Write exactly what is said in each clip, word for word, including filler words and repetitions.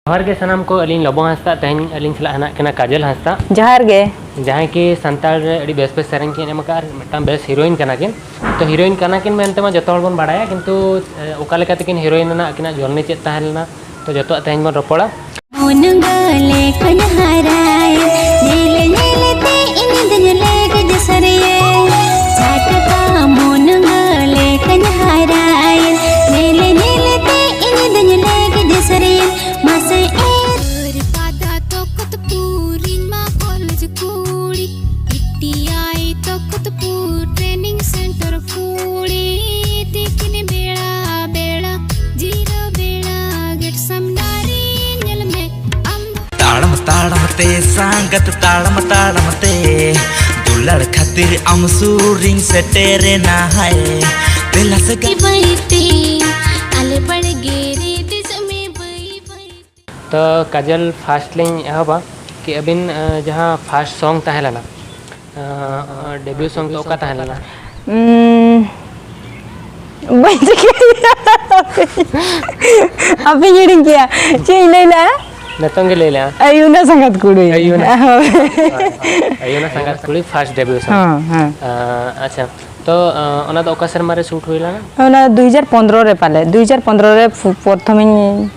ᱡᱚᱦᱟᱨ ᱜᱮ ᱥᱟᱱᱟᱢ ᱠᱚ, ᱟᱹᱞᱤᱧ ᱞᱚᱵᱚ ᱦᱟᱸᱥᱫᱟ, ᱛᱮᱦᱮᱧ ᱟᱹᱞᱤᱧ ᱥᱟᱞᱟᱜ ᱦᱮᱱᱟᱜ ᱠᱤᱱᱟ ᱠᱟᱡᱚᱞ ᱦᱟᱸᱥᱫᱟ᱾ ᱡᱚᱦᱟᱨ ᱜᱮ᱾ ᱡᱟᱦᱟᱸᱭ ᱠᱤ ᱥᱟᱱᱛᱟᱲ ᱨᱮ ᱟᱹᱰᱤ ᱵᱮᱥ ᱵᱮᱥ ᱥᱮᱨᱮᱧ ᱠᱤᱱ ᱮᱢ ᱟᱠᱟᱫᱼᱟ ᱟᱨ ᱢᱤᱫᱴᱟᱝ ᱵᱮᱥ ᱦᱤᱨᱳᱭᱤᱱ ᱠᱟᱱᱟ ᱠᱤᱱ᱾ ᱛᱚ ᱦᱤᱨᱳᱭᱤᱱ ᱠᱟᱱᱟ ᱠᱤᱱ ᱢᱮᱱᱛᱮ ᱢᱟ ᱡᱚᱛᱚ ᱦᱚᱲ ᱵᱚᱱ ᱵᱟᱲᱟᱭᱟ, ᱠᱤᱱᱛᱩ ᱮ, ᱚᱠᱟ ᱞᱮᱠᱟ ᱛᱮᱠᱤᱱ ᱦᱤᱨᱳᱭᱤᱱ ᱞᱮᱱᱟ, ᱟᱹᱠᱤᱱᱟᱜ ᱡᱚᱨᱱᱤ ᱪᱮᱫ ᱛᱟᱦᱮᱸ ᱞᱮᱱᱟ, ᱛᱚ ᱡᱚᱛᱚᱣᱟᱜ ᱛᱮᱦᱮᱧ ᱵᱚᱱ ᱨᱚᱯᱚᱲᱟ᱾ ᱢᱩᱱᱜᱟᱹ ᱞᱮᱠᱟᱧ ᱦᱟᱨᱟᱭᱮᱱ, ᱧᱮᱞ ᱧᱮᱞ ᱛᱮ ᱤᱧ ᱫᱚᱧ ᱞᱮᱜᱮᱡ ᱥᱟᱹᱨᱤᱭᱮᱱ᱾ ᱪᱷᱟᱴᱠᱟ ᱢᱩᱱᱜᱟᱹ ᱞᱮᱠᱟᱧ ᱦᱟᱨᱟᱭᱮᱱ, ᱧᱮᱞ ᱧᱮᱞ ᱛᱮ ᱤᱧ ᱫᱚᱧ ᱞᱮᱜᱮᱡ ᱥᱟᱹᱨᱤᱭᱮᱱ᱾ ᱢᱟᱥᱮ ᱮᱨ ᱯᱟᱫᱟ ᱛᱚᱠᱚᱛᱯᱩᱨᱤᱧ ᱢᱟ ᱠᱚᱞᱮᱡᱽ ᱠᱩᱲᱤ, ᱤᱴᱤᱭᱟᱭ ᱛᱚᱠᱚᱛᱯᱩᱨ ᱴᱨᱮᱱᱤᱝ ᱥᱮᱱᱴᱟᱨ ᱠᱩᱲᱤ, ᱛᱤᱠᱤᱱ ᱵᱮᱲᱟ ᱵᱮᱲᱟ ᱡᱤᱨᱟᱹ ᱵᱮᱲᱟ ᱜᱮᱴ ᱥᱟᱢᱱᱟ ᱨᱮ ᱧᱮᱞ ᱢᱮ ᱟᱢ ᱫᱚ᱾ ᱛᱟᱲᱟᱢ ᱛᱟᱲᱟᱢ ᱛᱮ ᱥᱟᱸᱜᱟᱛ ᱛᱟᱲᱟᱢ ᱛᱟᱲᱟᱢ ᱛᱮ ᱫᱩᱞᱟᱹᱲ ᱠᱷᱟᱹᱛᱤᱨ ᱟᱢ ᱥᱩᱨᱤᱧ ᱥᱮᱴᱮᱨᱮᱱᱟ ᱦᱟᱭ᱾ ᱫᱮᱞᱟ ᱥᱮ ᱜᱟ- ᱵᱟᱹᱭ ᱛᱮ ᱟᱞᱮ ᱵᱟᱲᱜᱮ ᱨᱮ ᱫᱮᱡᱚᱜ ᱢᱮ ᱵᱟᱹᱭ ᱵᱟᱹᱭ᱾ ᱛᱚ ᱠᱟᱡᱚᱞ, ᱯᱷᱟᱥᱴ ᱞᱤᱧ ᱮᱦᱚᱵᱟ ᱠᱤ ᱟᱹᱵᱤᱱ ᱮ, ᱡᱟᱦᱟᱸ ᱯᱷᱟᱥᱴ ᱥᱚᱝ ᱛᱟᱦᱮᱸ ᱞᱮᱱᱟ, ᱰᱮᱵᱤᱭᱩ ᱥᱚᱝ ᱫᱚ ᱚᱠᱟ ᱛᱟᱦᱮᱸ ᱞᱮᱱᱟ? ᱩᱸ, ᱵᱟᱹᱧ ᱴᱷᱤᱠᱟᱹᱭᱟ᱾ ᱟᱯᱮᱧ ᱦᱤᱲᱤᱧ ᱠᱮᱜᱼᱟ᱾ ᱪᱮᱫ ᱤᱧ ᱞᱟᱹᱭ ᱞᱮᱜᱼᱟ? ᱱᱤᱛᱚᱝ ᱜᱮ ᱞᱟᱹᱭ ᱞᱮᱜᱼᱟ᱾ ᱟᱭᱩᱱᱟ ᱥᱟᱸᱜᱟᱛ ᱠᱩᱲᱤ᱾ ᱟᱭᱩᱱᱟ᱾ ᱦᱳᱭ᱾ ᱟᱭᱩᱱᱟ ᱥᱟᱸᱜᱟᱛ ᱠᱩᱲᱤ ᱯᱷᱟᱥᱴ ᱰᱮᱵᱤᱭᱩ ᱥᱚᱝ᱾ ᱦᱮᱸ, ᱦᱮᱸ᱾ ᱟᱪᱪᱷᱟ, ᱛᱚ ᱚᱱᱟ ᱫᱚ ᱚᱠᱟ ᱥᱮᱨᱢᱟ ᱨᱮ ᱥᱩᱴ ᱦᱩᱭ ᱞᱮᱱᱟ? ᱚᱱᱟ ᱫᱩ ᱦᱟᱡᱟᱨ ᱯᱚᱱᱫᱽᱨᱚ ᱨᱮ ᱯᱟᱞᱮ, ᱫᱩ ᱦᱟᱡᱟᱨ ᱯᱚᱱᱫᱽᱨᱚ ᱨᱮ ᱯᱨᱚᱛᱷᱚᱢᱤᱧ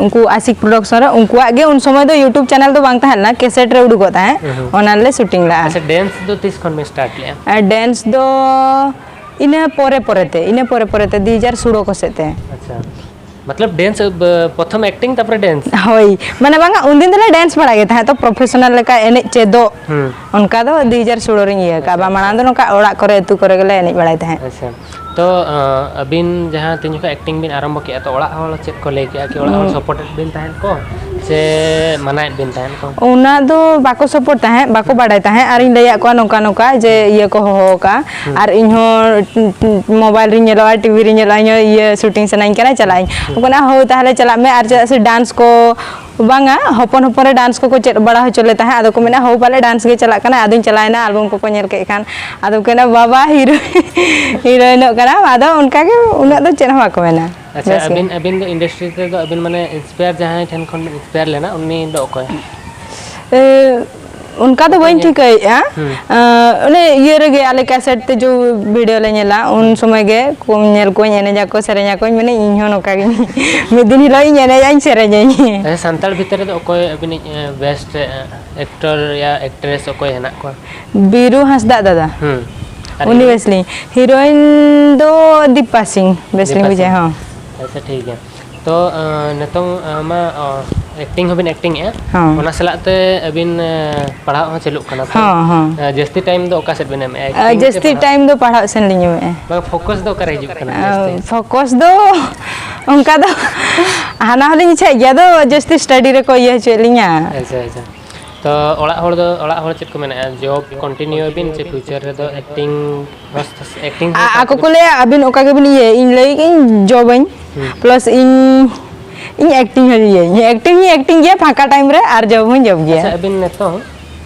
ᱩᱱᱠᱩ ᱟᱥᱤᱠ ᱯᱨᱚᱰᱟᱠᱥᱚᱱ ᱨᱮ, ᱩᱱᱠᱩᱣᱟᱜ ᱜᱮ ᱩᱱ ᱥᱚᱢᱚᱭ ᱫᱚ YouTube ᱪᱮᱱᱮᱞ ᱫᱚ ᱵᱟᱝ ᱛᱟᱦᱮᱸ ᱞᱮᱱᱟ, ᱠᱮᱥᱮᱴ ᱨᱮ ᱩᱰᱩᱠᱚᱜ ᱛᱟᱦᱮᱸᱫ, ᱚᱱᱟ ᱞᱮ ᱥᱩᱴᱤᱝ ᱞᱮᱜᱼᱟ᱾ ᱟᱪᱪᱷᱟ, ᱰᱮᱱᱥ ᱫᱚ ᱛᱤᱥ ᱠᱷᱚᱱ ᱵᱤᱱ ᱥᱴᱟᱨᱴ ᱞᱮᱜᱼᱟ? ᱟᱨ ᱰᱮᱱᱥ ᱫᱚ ᱤᱱᱟᱹ ᱯᱚᱨᱮ ᱯᱚᱨᱮᱛᱮ, ᱤᱱᱟᱹ ᱯᱚᱨᱮ ᱯᱚᱨᱮᱛᱮ ᱫᱩ ᱦᱟᱡᱟᱨ ᱥᱳᱞᱳ ᱠᱚ ᱥᱮᱫ ᱛᱮ᱾ ᱟᱪᱪᱷᱟ, ᱢᱚᱛᱞᱚᱵ ᱰᱮᱱᱥ, ᱯᱨᱚᱛᱷᱚᱢ ᱮᱠᱴᱤᱝ ᱛᱟᱨᱯᱚᱨᱮ ᱰᱮᱱᱥ? ᱦᱳᱭ, ᱢᱟᱱᱮ ᱵᱟᱝᱟ, ᱩᱱᱫᱤᱱ ᱫᱚᱞᱮ ᱰᱮᱱᱥ ᱵᱟᱲᱟᱭ ᱜᱮ ᱛᱟᱦᱮᱸᱫ, ᱛᱚ ᱯᱨᱚᱯᱷᱮᱥᱚᱱᱟᱞ ᱞᱮᱠᱟ ᱮᱱᱮᱡ ᱪᱮᱫᱚᱜ, ᱦᱩᱸ᱾ ᱚᱱᱠᱟ ᱫᱚ ᱫᱩ ᱦᱟᱡᱟᱨ ᱥᱳᱞᱳ ᱨᱤᱧ ᱤᱭᱟᱹ ᱠᱟᱜᱼᱟ᱾ ᱵᱟ, ᱢᱟᱲᱟᱝ ᱫᱚ ᱱᱚᱝᱠᱟ ᱚᱲᱟᱜ ᱠᱚᱨᱮ, ᱟᱹᱛᱩ ᱠᱚᱨᱮ ᱜᱮᱞᱮ ᱮᱱᱮᱡ ᱵᱟᱲᱟᱭ ᱛᱟᱦᱮᱸᱫ᱾ ᱟᱪᱪᱷᱟ, ᱛᱚ ᱟᱹᱵᱤᱱ ᱡᱟᱦᱟᱸ ᱛᱤᱱ ᱡᱚᱠᱷᱚᱱ ᱮᱠᱴᱤᱝ ᱵᱤᱱ ᱟᱨᱟᱢᱵᱷᱚ ᱠᱮᱜᱼᱟ, ᱛᱚ ᱚᱲᱟᱜ ᱦᱚᱲ ᱪᱮᱫ ᱠᱚ ᱞᱟᱹᱭ ᱠᱮᱜᱼᱟ ᱠᱤ ᱚᱲᱟᱜ ᱦᱚᱲ ᱥᱟᱯᱳᱨᱴᱮᱰ ᱵᱤᱱ ᱛᱟᱦᱮᱸᱫ ᱠᱚ ᱥᱮ ᱢᱟᱱᱟᱭᱮᱫ ᱵᱤᱱ ᱛᱟᱦᱮᱸᱫ ᱠᱚ? ᱚᱱᱟ ᱫᱚ ᱵᱟᱠᱚ ᱥᱟᱯᱳᱨᱴ ᱛᱟᱦᱮᱸᱫ, ᱵᱟᱠᱚ ᱵᱟᱰᱟᱭ ᱛᱟᱦᱮᱸᱫ, ᱟᱨᱤᱧ ᱞᱟᱹᱭᱟᱫ ᱠᱚᱣᱟ ᱱᱚᱝᱠᱟ ᱱᱚᱝᱠᱟ ᱡᱮ ᱤᱭᱟᱹ ᱠᱚ ᱦᱚᱦᱚ ᱟᱠᱟᱫᱼᱟ, ᱟᱨ ᱤᱧᱦᱚᱸ ᱢᱳᱵᱟᱭᱤᱞ ᱨᱤᱧ ᱧᱮᱞᱚᱜᱼᱟ, ᱴᱤᱵᱷᱤ ᱨᱤᱧ ᱧᱮᱞᱚᱜᱼᱟ, ᱤᱧᱦᱚᱸ ᱤᱭᱟᱹ ᱥᱩᱴᱤᱝ ᱥᱟᱱᱟᱧ ᱠᱟᱱᱟ, ᱪᱟᱞᱟᱜ ᱟᱹᱧ᱾ ᱩᱱᱠᱩ ᱢᱮᱱᱟ, "ᱦᱳᱭ ᱛᱟᱦᱚᱞᱮ ᱪᱟᱞᱟᱜ ᱢᱮ, ᱟᱨ ᱪᱮᱫᱟᱜ ᱥᱮ ᱰᱟᱱᱥ ᱠᱚ ᱵᱟᱝᱟ, ᱦᱚᱯᱚᱱ ᱦᱚᱯᱚᱱ ᱨᱮ ᱰᱟᱱᱥ ᱠᱚᱠᱚ ᱪᱮᱫ ᱵᱟᱲᱟ ᱦᱚᱪᱚ ᱞᱮ ᱛᱟᱦᱮᱸᱫ᱾ ᱟᱫᱚ ᱠᱚ ᱢᱮᱱᱟ, "ᱦᱳ, ᱯᱟᱞᱮ ᱰᱟᱱᱥ ᱜᱮ ᱪᱟᱞᱟᱜ ᱠᱟᱱᱟ", ᱟᱫᱚᱧ ᱪᱟᱞᱟᱣᱮᱱᱟ, ᱟᱞᱵᱚᱢ ᱠᱚᱠᱚ ᱧᱮᱞ ᱠᱮᱫ ᱠᱷᱟᱱ᱾ ᱟᱫᱚ ᱠᱚ ᱢᱮᱱᱟ, "ᱵᱟᱵᱟ, ᱦᱤᱨᱳ-, ᱦᱤᱨᱳᱭᱤᱱᱚᱜ ᱠᱟᱱᱟᱢ", ᱟᱫᱚ ᱚᱱᱠᱟ ᱜᱮ, ᱩᱱᱟᱹᱜ ᱫᱚ ᱪᱮᱫ ᱦᱚᱸ ᱵᱟᱠᱚ ᱢᱮᱱᱟ᱾ ᱟᱪᱪᱷᱟ, ᱵᱮᱥ ᱜᱮ᱾ ᱟᱹᱵᱤᱱ, ᱟᱹᱵᱤᱱ ᱫᱚ ᱤᱱᱰᱟᱥᱴᱨᱤ ᱨᱮᱫᱚ ᱟᱹᱵᱤᱱ ᱢᱟᱱᱮ ᱤᱱᱥᱯᱟᱭᱟᱨ ᱡᱟᱦᱟᱸᱭ ᱴᱷᱮᱱ ᱠᱷᱚᱱ ᱵᱤᱱ ᱤᱱᱥᱯᱟᱭᱟᱨ ᱞᱮᱱᱟ, ᱩᱱᱤ ᱫᱚ ᱚᱠᱚᱭ? ᱮ, ᱚᱱᱠᱟ ᱫᱚ ᱵᱟᱹᱧ ᱴᱷᱤᱠᱟᱹᱭᱮᱫᱼᱟ᱾ ᱦᱩᱸ᱾ ᱮ, ᱚᱱᱮ ᱤᱭᱟᱹ ᱨᱮᱜᱮ ᱟᱞᱮ ᱠᱮᱥᱮᱴ ᱛᱮ ᱡᱚ ᱵᱷᱤᱰᱤᱭᱳ ᱞᱮ ᱧᱮᱞᱟ, ᱩᱱ ᱦᱩᱸ᱾ ᱥᱚᱢᱚᱭ ᱜᱮ ᱠᱚ ᱧᱮᱞ ᱠᱚᱣᱟᱧ, ᱮᱱᱮᱡ ᱟᱠᱚ, ᱥᱮᱨᱮᱧ ᱟᱠᱚᱧ, ᱢᱮᱱᱮ ᱤᱧ ᱦᱚᱸ ᱱᱚᱝᱠᱟ ᱜᱤᱧ ᱢᱤᱫ ᱫᱤᱱ ᱦᱤᱞᱳᱜ ᱤᱧ ᱮᱱᱮᱡ ᱟᱹᱧ, ᱥᱮᱨᱮᱧ ᱟᱹᱧ᱾ ᱟᱪᱪᱷᱟ, ᱥᱟᱱᱛᱟᱲ ᱵᱷᱤᱛᱤᱨ ᱨᱮᱫᱚ ᱚᱠᱚᱭ ᱟᱹᱵᱤᱱᱤᱡ, ᱮ, ᱵᱮᱥᱴ, ᱮ, ᱮᱠᱴᱚᱨ ᱭᱟ ᱮᱠᱴᱨᱮᱥ ᱚᱠᱚᱭ ᱦᱮᱱᱟᱜ ᱠᱚᱣᱟ? ᱵᱤᱨᱩ ᱦᱟᱸᱥᱫᱟᱜ ᱫᱟᱫᱟ᱾ ᱦᱩᱸ᱾ ᱟᱨ ᱩᱱᱤ ᱦᱤᱨᱳᱭᱤᱱ? ᱵᱮᱥ ᱞᱤᱧ᱾ ᱦᱤᱨᱳᱭᱤᱱ ᱫᱚ ᱫᱤᱯᱟ ᱥᱤᱝ ᱵᱮᱥ ᱞᱤᱧ ᱫᱤᱯᱟ ᱵᱩᱡᱷᱟᱹᱣᱟ, ᱥᱤᱝ᱾ ᱦᱚᱸ᱾ ᱟᱪᱪᱷᱟ, ᱴᱷᱤᱠ ᱜᱮᱭᱟ᱾ ᱛᱚ, ᱟᱸ, ᱱᱤᱛᱚᱝ, ᱟᱸ, ᱢᱟ, ᱚ, ᱮᱠᱴᱤᱝ ᱦᱚᱸᱵᱤᱱ ᱮᱠᱴᱤᱝ ᱮᱜᱼᱟ, ᱦᱚᱸ᱾ ᱚᱱᱟ ᱥᱟᱞᱟᱜ ᱛᱮ ᱟᱹᱵᱤᱱ, ᱟᱸ, ᱯᱟᱲᱦᱟᱜ ᱦᱚᱸ ᱪᱟᱹᱞᱩᱜ ᱠᱟᱱᱟ ᱛᱚ? ᱦᱚᱸ, ᱦᱚᱸ᱾ ᱟᱸ, ᱡᱟᱹᱥᱛᱤ ᱴᱟᱭᱤᱢ ᱫᱚ ᱚᱠᱟ ᱥᱮᱫ ᱵᱤᱱ ᱮᱢᱮᱜᱼᱟ? ᱟᱸ, ᱮᱠᱴᱤᱝ ᱥᱮ ᱡᱟᱹᱥᱛᱤ ᱯᱟᱲᱦᱟᱜ? ᱴᱟᱭᱤᱢ ᱫᱚ ᱯᱟᱲᱦᱟᱜ ᱥᱮᱱ ᱞᱤᱧ ᱮᱢᱮᱜᱼᱟ᱾ ᱵᱟᱝ, ᱯᱷᱳᱠᱟᱥ ᱫᱚ ᱚᱠᱟᱨᱮ ᱦᱤᱡᱩᱜ ᱠᱟᱱᱟ ᱟᱸ, ᱡᱟᱹᱥᱛᱤ? ᱯᱷᱳᱠᱟᱥ ᱫᱚ ᱚᱱᱠᱟ ᱫᱚ ᱦᱟᱱᱟ ᱦᱚᱸᱞᱤᱧ ᱤᱪᱪᱷᱟᱭ ᱜᱮᱭᱟ, ᱟᱫᱚ ᱡᱟᱹᱥᱛᱤ ᱥᱴᱟᱰᱤ ᱨᱮᱠᱚ ᱤᱭᱟᱹ ᱦᱚᱪᱚᱭᱮᱫ ᱞᱤᱧᱟ᱾ ᱟᱪᱪᱷᱟ, ᱟᱪᱪᱷᱟ᱾ ᱛᱚ, ᱚᱲᱟᱜ ᱦᱚᱲ ᱫᱚ, ᱚᱲᱟᱜ ᱦᱚᱲ ᱪᱮᱫ ᱠᱚ ᱢᱮᱱᱮᱜᱼᱟ? ᱡᱚᱵ ᱠᱚᱱᱴᱤᱱᱤᱭᱩ ᱟᱵᱤᱱ ᱪᱮ ᱯᱷᱤᱭᱩᱪᱟᱨ ᱨᱮᱫᱚ ᱮᱠᱴᱤᱝ ᱦᱚᱸ, ᱮᱠᱴᱤᱝ ᱦᱚᱸ ᱟ-, ᱥᱟᱶ ᱟᱠᱚ ᱠᱚ ᱛᱮᱵᱤᱱ? ᱞᱟᱹᱭᱟ, "ᱟᱹᱵᱤᱱ ᱚᱠᱟ ᱜᱮᱵᱤᱱ ᱤᱭᱟᱹᱭᱟ?" ᱤᱧ ᱞᱟᱹᱭ ᱠᱮᱜᱼᱟᱹᱧ, "ᱡᱚᱵᱟᱹᱧ, ᱦᱩᱸ᱾ ᱯᱞᱟᱥ ᱤᱧ, ᱤᱧ ᱮᱠᱴᱤᱝ ᱦᱚᱸᱧ ᱤᱭᱟᱹᱭᱟ, ᱮᱠᱴᱤᱝ ᱦᱚᱸᱧ ᱮᱠᱴᱤᱝ ᱜᱮᱭᱟ, ᱯᱷᱟᱸᱠᱟ ᱴᱟᱭᱤᱢ ᱨᱮ ᱟᱨ ᱡᱚᱵ ᱦᱚᱸᱧ ᱡᱚᱵ ᱜᱮᱭᱟ᱾" ᱟᱪᱪᱷᱟ, ᱟᱹᱵᱤᱱ ᱱᱤᱛᱚᱝ,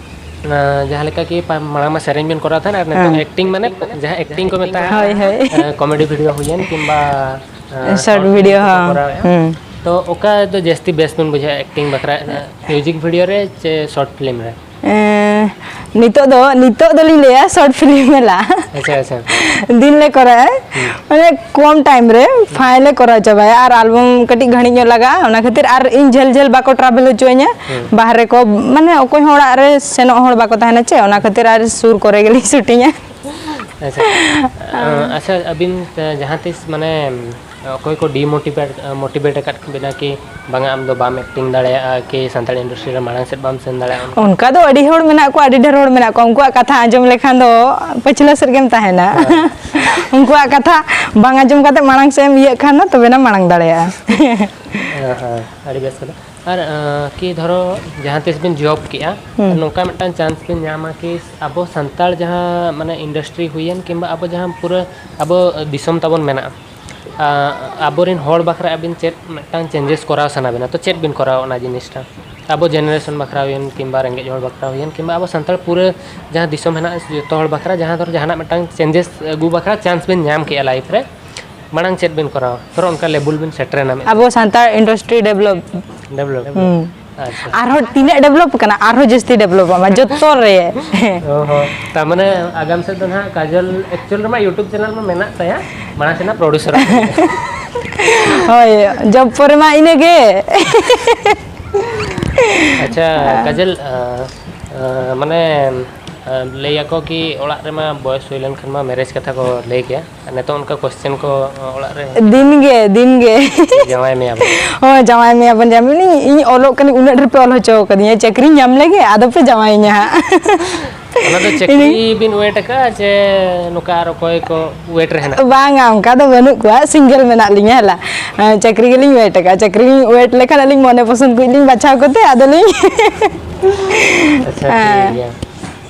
ᱟᱸ, ᱡᱟᱦᱟᱸ ᱞᱮᱠᱟ ᱠᱤ ᱯᱟ-, ᱢᱟᱲᱟᱝ ᱢᱟ ᱥᱮᱨᱮᱧ ᱵᱤᱱ ᱠᱚᱨᱟᱣ ᱛᱟᱦᱮᱸᱱ, ᱟᱨ ᱱᱤᱛᱚᱝ ᱦᱮᱸ᱾ ᱮᱠᱴᱤᱝ ᱢᱟᱱᱮ ᱡᱟᱦᱟᱸ ᱮᱠᱴᱤᱝ ᱠᱚ ᱢᱮᱛᱟᱜᱼᱟ, ᱦᱳᱭ, ᱦᱳᱭ᱾ ᱟᱸ, ᱠᱚᱢᱮᱰᱤ ᱵᱷᱤᱰᱤᱭᱳ ᱦᱩᱭᱮᱱ ᱠᱤᱝᱵᱟ, ᱟᱸ, ᱥᱚᱨᱴ ᱥᱚᱨᱴ ᱵᱷᱤᱰᱤᱭᱳ ᱯᱷᱤᱞᱢ ᱠᱚᱠᱚ ᱦᱚᱸ᱾ ᱠᱚᱨᱟᱣᱮᱫᱼᱟ᱾ ᱦᱩᱸ᱾ ᱛᱚ, ᱚᱠᱟ ᱫᱚ ᱡᱟᱹᱥᱛᱤ ᱵᱮᱥ ᱵᱤᱱ ᱵᱩᱡᱷᱟᱹᱣᱟ ᱮᱠᱴᱤᱝ ᱵᱟᱠᱷᱨᱟ, ᱟᱸ, ᱢᱤᱭᱩᱡᱤᱠ ᱵᱷᱤᱰᱤᱭᱳ ᱨᱮ ᱪᱮ ᱥᱚᱨᱴ ᱯᱷᱤᱞᱢ ᱨᱮ? ᱮᱸ, ᱱᱤᱛᱚᱜ ᱫᱚ, ᱱᱤᱛᱚᱜ ᱫᱚᱞᱤᱧ ᱞᱟᱹᱭᱟ ᱥᱚᱨᱴ ᱯᱷᱤᱞᱢ ᱢᱮᱞᱟ᱾ ᱟᱪᱪᱷᱟ, ᱟᱪᱪᱷᱟ᱾ ᱫᱤᱱ ᱞᱮ ᱠᱚᱨᱟᱣᱟ, ᱦᱩᱸ᱾ ᱢᱟᱱᱮ ᱠᱚᱢ ᱴᱟᱭᱤᱢ ᱨᱮ ᱯᱷᱟᱭ ᱞᱮ ᱠᱚᱨᱟᱣ ᱪᱟᱵᱟᱭᱟ, ᱟᱨ ᱟᱞᱵᱚᱢ ᱠᱟᱹᱴᱤᱡ ᱜᱷᱟᱹᱲᱤᱡ ᱧᱚᱜ ᱞᱟᱜᱟᱜᱼᱟ, ᱚᱱᱟ ᱠᱷᱟᱹᱛᱤᱨ ᱟᱨ ᱤᱧ ᱡᱷᱟᱹᱞ ᱡᱷᱟᱹᱞ ᱵᱟᱠᱚ ᱴᱨᱟᱵᱷᱮᱞ ᱦᱚᱪᱚᱣᱟᱹᱧᱟ, ᱦᱩᱸ᱾ ᱵᱟᱦᱨᱮ ᱠᱚ, ᱢᱟᱱᱮ ᱚᱠᱚᱭ ᱦᱚᱸ ᱚᱲᱟᱜ ᱨᱮ ᱥᱮᱱᱚᱜ ᱦᱚᱲ ᱵᱟᱠᱚ ᱛᱟᱦᱮᱱᱟ ᱪᱮ, ᱚᱱᱟ ᱠᱷᱟᱹᱛᱤᱨ ᱟᱨ ᱥᱩᱨ ᱠᱚᱨᱮ ᱜᱮᱞᱤᱧ ᱥᱩᱴᱤᱝᱟ᱾ ᱟᱪᱪᱷᱟ᱾ ᱟᱸ, ᱟᱪᱪᱷᱟ, ᱟᱹᱵᱤᱱ, ᱮ, ᱡᱟᱦᱟᱸ ᱛᱤᱥ ᱢᱟᱱᱮ ᱚᱠᱚᱭ ᱠᱚ ᱰᱤᱢᱳᱴᱤᱵᱷᱮᱴ, ᱢᱳᱴᱤᱵᱷᱮᱴ ᱟᱠᱟᱫ ᱵᱤᱱᱟ ᱠᱤ ᱵᱟᱝᱟ ᱟᱢ ᱫᱚ ᱵᱟᱢ ᱮᱠᱴᱤᱝ ᱫᱟᱲᱮᱭᱟᱜᱼᱟ ᱠᱤ ᱥᱟᱱᱛᱟᱲ ᱤᱱᱰᱟᱥᱴᱨᱤ ᱨᱮ ᱢᱟᱲᱟᱝ ᱥᱮᱫ ᱵᱟᱢ ᱥᱮᱱ ᱫᱟᱲᱮᱭᱟᱜᱼᱟ? ᱚᱱᱠᱟ ᱫᱚ ᱟᱹᱰᱤ ᱦᱚᱲ ᱢᱮᱱᱟᱜ ᱠᱚᱣᱟ, ᱟᱹᱰᱤ ᱰᱷᱮᱨ ᱦᱚᱲ ᱢᱮᱱᱟᱜ ᱠᱚᱣᱟ, ᱩᱱᱠᱩᱣᱟᱜ ᱠᱟᱛᱷᱟ ᱟᱸᱡᱚᱢ ᱞᱮᱠᱷᱟᱱ ᱫᱚ ᱯᱟᱹᱪᱷᱞᱟᱹ ᱥᱮᱫ ᱜᱮᱢ ᱛᱟᱦᱮᱱᱟ᱾ ᱦᱮᱸ᱾ ᱩᱱᱠᱩᱣᱟᱜ ᱠᱟᱛᱷᱟ ᱵᱟᱝ ᱟᱸᱡᱚᱢ ᱠᱟᱛᱮ ᱢᱟᱲᱟᱝ ᱥᱮᱫ ᱮᱢ ᱤᱭᱟᱹᱜ ᱠᱷᱟᱱ ᱫᱚ ᱛᱚᱵᱮᱱᱟᱢ ᱢᱟᱲᱟᱝ ᱫᱟᱲᱮᱭᱟᱜᱼᱟ᱾ ᱦᱮᱸ, ᱦᱮᱸ, ᱟᱹᱰᱤ ᱵᱮᱥ ᱠᱟᱛᱷᱟ᱾ ᱟᱨ, ᱟᱸ, ᱠᱤ ᱫᱷᱚᱨᱚ ᱡᱟᱦᱟᱸ ᱛᱤᱥ ᱵᱤᱱ ᱡᱚᱵ ᱠᱮᱜᱼᱟ, ᱦᱩᱸ᱾ ᱱᱚᱝᱠᱟ ᱢᱤᱫᱴᱟᱝ ᱪᱟᱱᱥ ᱵᱤᱱ ᱧᱟᱢᱟ ᱠᱤ ᱟᱵᱚ ᱥᱟᱱᱛᱟᱲ ᱡᱟᱦᱟᱸ ᱢᱟᱱᱮ ᱤᱱᱰᱟᱥᱴᱨᱤ ᱦᱩᱭᱮᱱ ᱠᱤᱝᱵᱟ ᱟᱵᱚ ᱡᱟᱦᱟᱸ ᱯᱩᱨᱟᱹ ᱟᱵᱚ ᱫᱤᱥᱚᱢ ᱛᱟᱵᱚᱱ ᱢᱮᱱᱟᱜᱼᱟ, ᱟᱵᱚᱨᱮᱱ ᱦᱚᱲ ᱵᱟᱠᱷᱨᱟ ᱟᱹᱵᱤᱱ ᱪᱮᱫ ᱢᱤᱫᱴᱟᱝ ᱪᱮᱧᱡᱮᱥ ᱠᱚᱨᱟᱣ ᱥᱟᱱᱟ ᱵᱤᱱᱟ, ᱛᱚ ᱪᱮᱫ ᱵᱤᱱ ᱠᱚᱨᱟᱣᱟ ᱚᱱᱟ ᱡᱤᱱᱤᱥᱴᱟ? ᱟᱵᱚ ᱡᱮᱱᱟᱨᱮᱥᱚᱱ ᱵᱟᱠᱷᱨᱟ ᱦᱩᱭᱮᱱ, ᱠᱤᱝᱵᱟ ᱨᱮᱸᱜᱮᱡ ᱦᱚᱲ ᱵᱟᱠᱷᱨᱟ ᱦᱩᱭᱮᱱ, ᱠᱤᱝᱵᱟ ᱟᱵᱚ ᱥᱟᱱᱛᱟᱲ ᱯᱩᱨᱟᱹ ᱡᱟᱦᱟᱸ ᱫᱤᱥᱚᱢ ᱦᱮᱱᱟᱜ, ᱡᱚᱛᱚ ᱦᱚᱲ ᱵᱟᱠᱷᱨᱟ, ᱡᱟᱦᱟᱸ ᱫᱷᱚᱨᱚ ᱡᱟᱦᱟᱱᱟᱜ ᱢᱤᱫᱴᱟᱝ ᱪᱮᱧᱡᱮᱥ ᱟᱹᱜᱩ ᱵᱟᱠᱷᱨᱟ ᱪᱟᱱᱥ ᱵᱤᱱ ᱧᱟᱢ ᱠᱮᱜᱼᱟ ᱞᱟᱭᱤᱯᱷ ᱨᱮ, ᱢᱟᱲᱟᱝ ᱪᱮᱫ ᱵᱤᱱ ᱠᱚᱨᱟᱣᱟ? ᱫᱷᱚᱨᱚ ᱚᱱᱠᱟ ᱞᱮᱵᱩᱞ ᱵᱤᱱ ᱥᱮᱴᱮᱨᱮᱱᱟ ᱢᱤᱫ ᱟᱵᱚ ᱥᱟᱱᱛᱟᱲ ᱤᱱᱰᱟᱥᱴᱨᱤ ᱰᱮᱵᱷᱞᱚᱯ᱾ ᱰᱮᱵᱷᱞᱚᱯ᱾ ᱦᱩᱸ᱾ ᱟᱪᱪᱷᱟ᱾ ᱟᱨᱦᱚᱸ ᱛᱤᱱᱟᱹᱜ ᱰᱮᱵᱷᱞᱚᱯ ᱠᱟᱱᱟ, ᱟᱨᱦᱚᱸ ᱡᱟᱹᱥᱛᱤ ᱰᱮᱵᱷᱞᱚᱯᱚᱜ ᱢᱟ ᱡᱚᱛᱚ ᱨᱮ᱾ ᱚ ᱦᱚᱸ᱾ ᱛᱟᱨ ᱢᱟᱱᱮ ᱟᱜᱟᱢ ᱥᱮᱫ ᱫᱚ ᱱᱟᱦᱟᱜ ᱠᱟᱡᱚᱞ ᱮᱠᱪᱩᱭᱮᱞ ᱨᱮᱢᱟ YouTube ᱪᱮᱱᱮᱞ ᱢᱟ ᱢᱮᱱᱟᱜ ᱛᱟᱭᱟ, ᱢᱟᱲᱟᱝ ᱥᱮᱫ ᱱᱟᱜ ᱯᱨᱚᱰᱩᱥᱟᱨ᱾ ᱦᱳᱭ, ᱡᱚᱵ ᱯᱚᱨᱮ ᱢᱟ ᱤᱱᱟᱹᱜᱮ᱾ ᱟᱪᱪᱷᱟ, ᱠᱟᱡᱚᱞ, ᱟᱸ, ᱟᱸ, ᱢᱟᱱᱮ, ᱟᱸ, ᱞᱟᱹᱭᱟᱠᱚ ᱠᱤ ᱚᱲᱟᱜ ᱨᱮᱢᱟ ᱵᱚᱭᱮᱥ ᱦᱩᱭ ᱞᱮᱱᱠᱷᱟᱱ ᱢᱟ ᱢᱮᱨᱮᱡᱽ ᱠᱟᱛᱷᱟ ᱠᱚ ᱞᱟᱹᱭ ᱜᱮᱭᱟ, ᱟᱨ ᱱᱤᱛᱚᱜ ᱚᱱᱠᱟ ᱠᱚᱥᱪᱮᱱ ᱠᱚ ᱚᱲᱟᱜ ᱨᱮ? ᱫᱤᱱ ᱜᱮ, ᱫᱤᱱ ᱜᱮ᱾ ᱡᱟᱶᱟᱭ ᱢᱮᱭᱟ ᱵᱚᱱ᱾ ᱦᱳᱭ, ᱡᱟᱶᱟᱭ ᱢᱮᱭᱟ ᱵᱚᱱ, ᱡᱟᱶᱟᱭ ᱢᱮᱭᱟ᱾ ᱤᱧ ᱚᱞᱚᱜ ᱠᱟᱹᱱᱟᱹᱧ, ᱩᱱᱟᱹᱜ ᱰᱷᱮᱨ ᱯᱮ ᱚᱞ ᱦᱚᱪᱚ ᱠᱟᱹᱫᱤᱧᱟ, ᱪᱟᱹᱠᱨᱤᱧ ᱧᱟᱢ ᱞᱮᱜᱮ, ᱟᱫᱚ ᱯᱮ ᱡᱟᱶᱟᱭᱤᱧᱟ ᱦᱟᱸᱜ᱾ ᱚᱱᱟ ᱫᱚ ᱪᱟᱹᱠᱨᱤ ᱵᱤᱱ ᱣᱮᱴ ᱟᱠᱟᱫᱼᱟ ᱥᱮ ᱱᱚᱝᱠᱟ ᱟᱨ ᱚᱠᱚᱭ ᱠᱚ ᱣᱮᱴ ᱨᱮ ᱦᱮᱱᱟᱜ ᱠᱚᱣᱟ? ᱵᱟᱝᱟ, ᱚᱱᱠᱟ ᱫᱚ ᱵᱟᱹᱱᱩᱜ ᱠᱚᱣᱟ, ᱥᱤᱝᱜᱮᱞ ᱢᱮᱱᱟᱜ ᱞᱤᱧᱟ, ᱦᱮᱞᱟ᱾ ᱦᱮᱸ, ᱪᱟᱹᱠᱨᱤ ᱜᱮᱞᱤᱧ ᱣᱮᱴ ᱟᱠᱟᱫᱼᱟ᱾ ᱪᱟᱹᱠᱨᱤ ᱞᱤᱧ ᱣᱮᱴ ᱞᱮᱠᱷᱟᱱ ᱟᱹᱞᱤᱧ ᱢᱚᱱᱮ ᱯᱚᱥᱚᱸᱫ ᱠᱚ ᱞᱤᱧ ᱵᱟᱪᱷᱟᱣ ᱠᱚᱛᱮ ᱟᱫᱚᱞᱤᱧ ᱟᱪᱪᱷᱟ, ᱴᱷᱤᱠ ᱦᱮᱸ᱾ ᱜᱮᱭᱟ᱾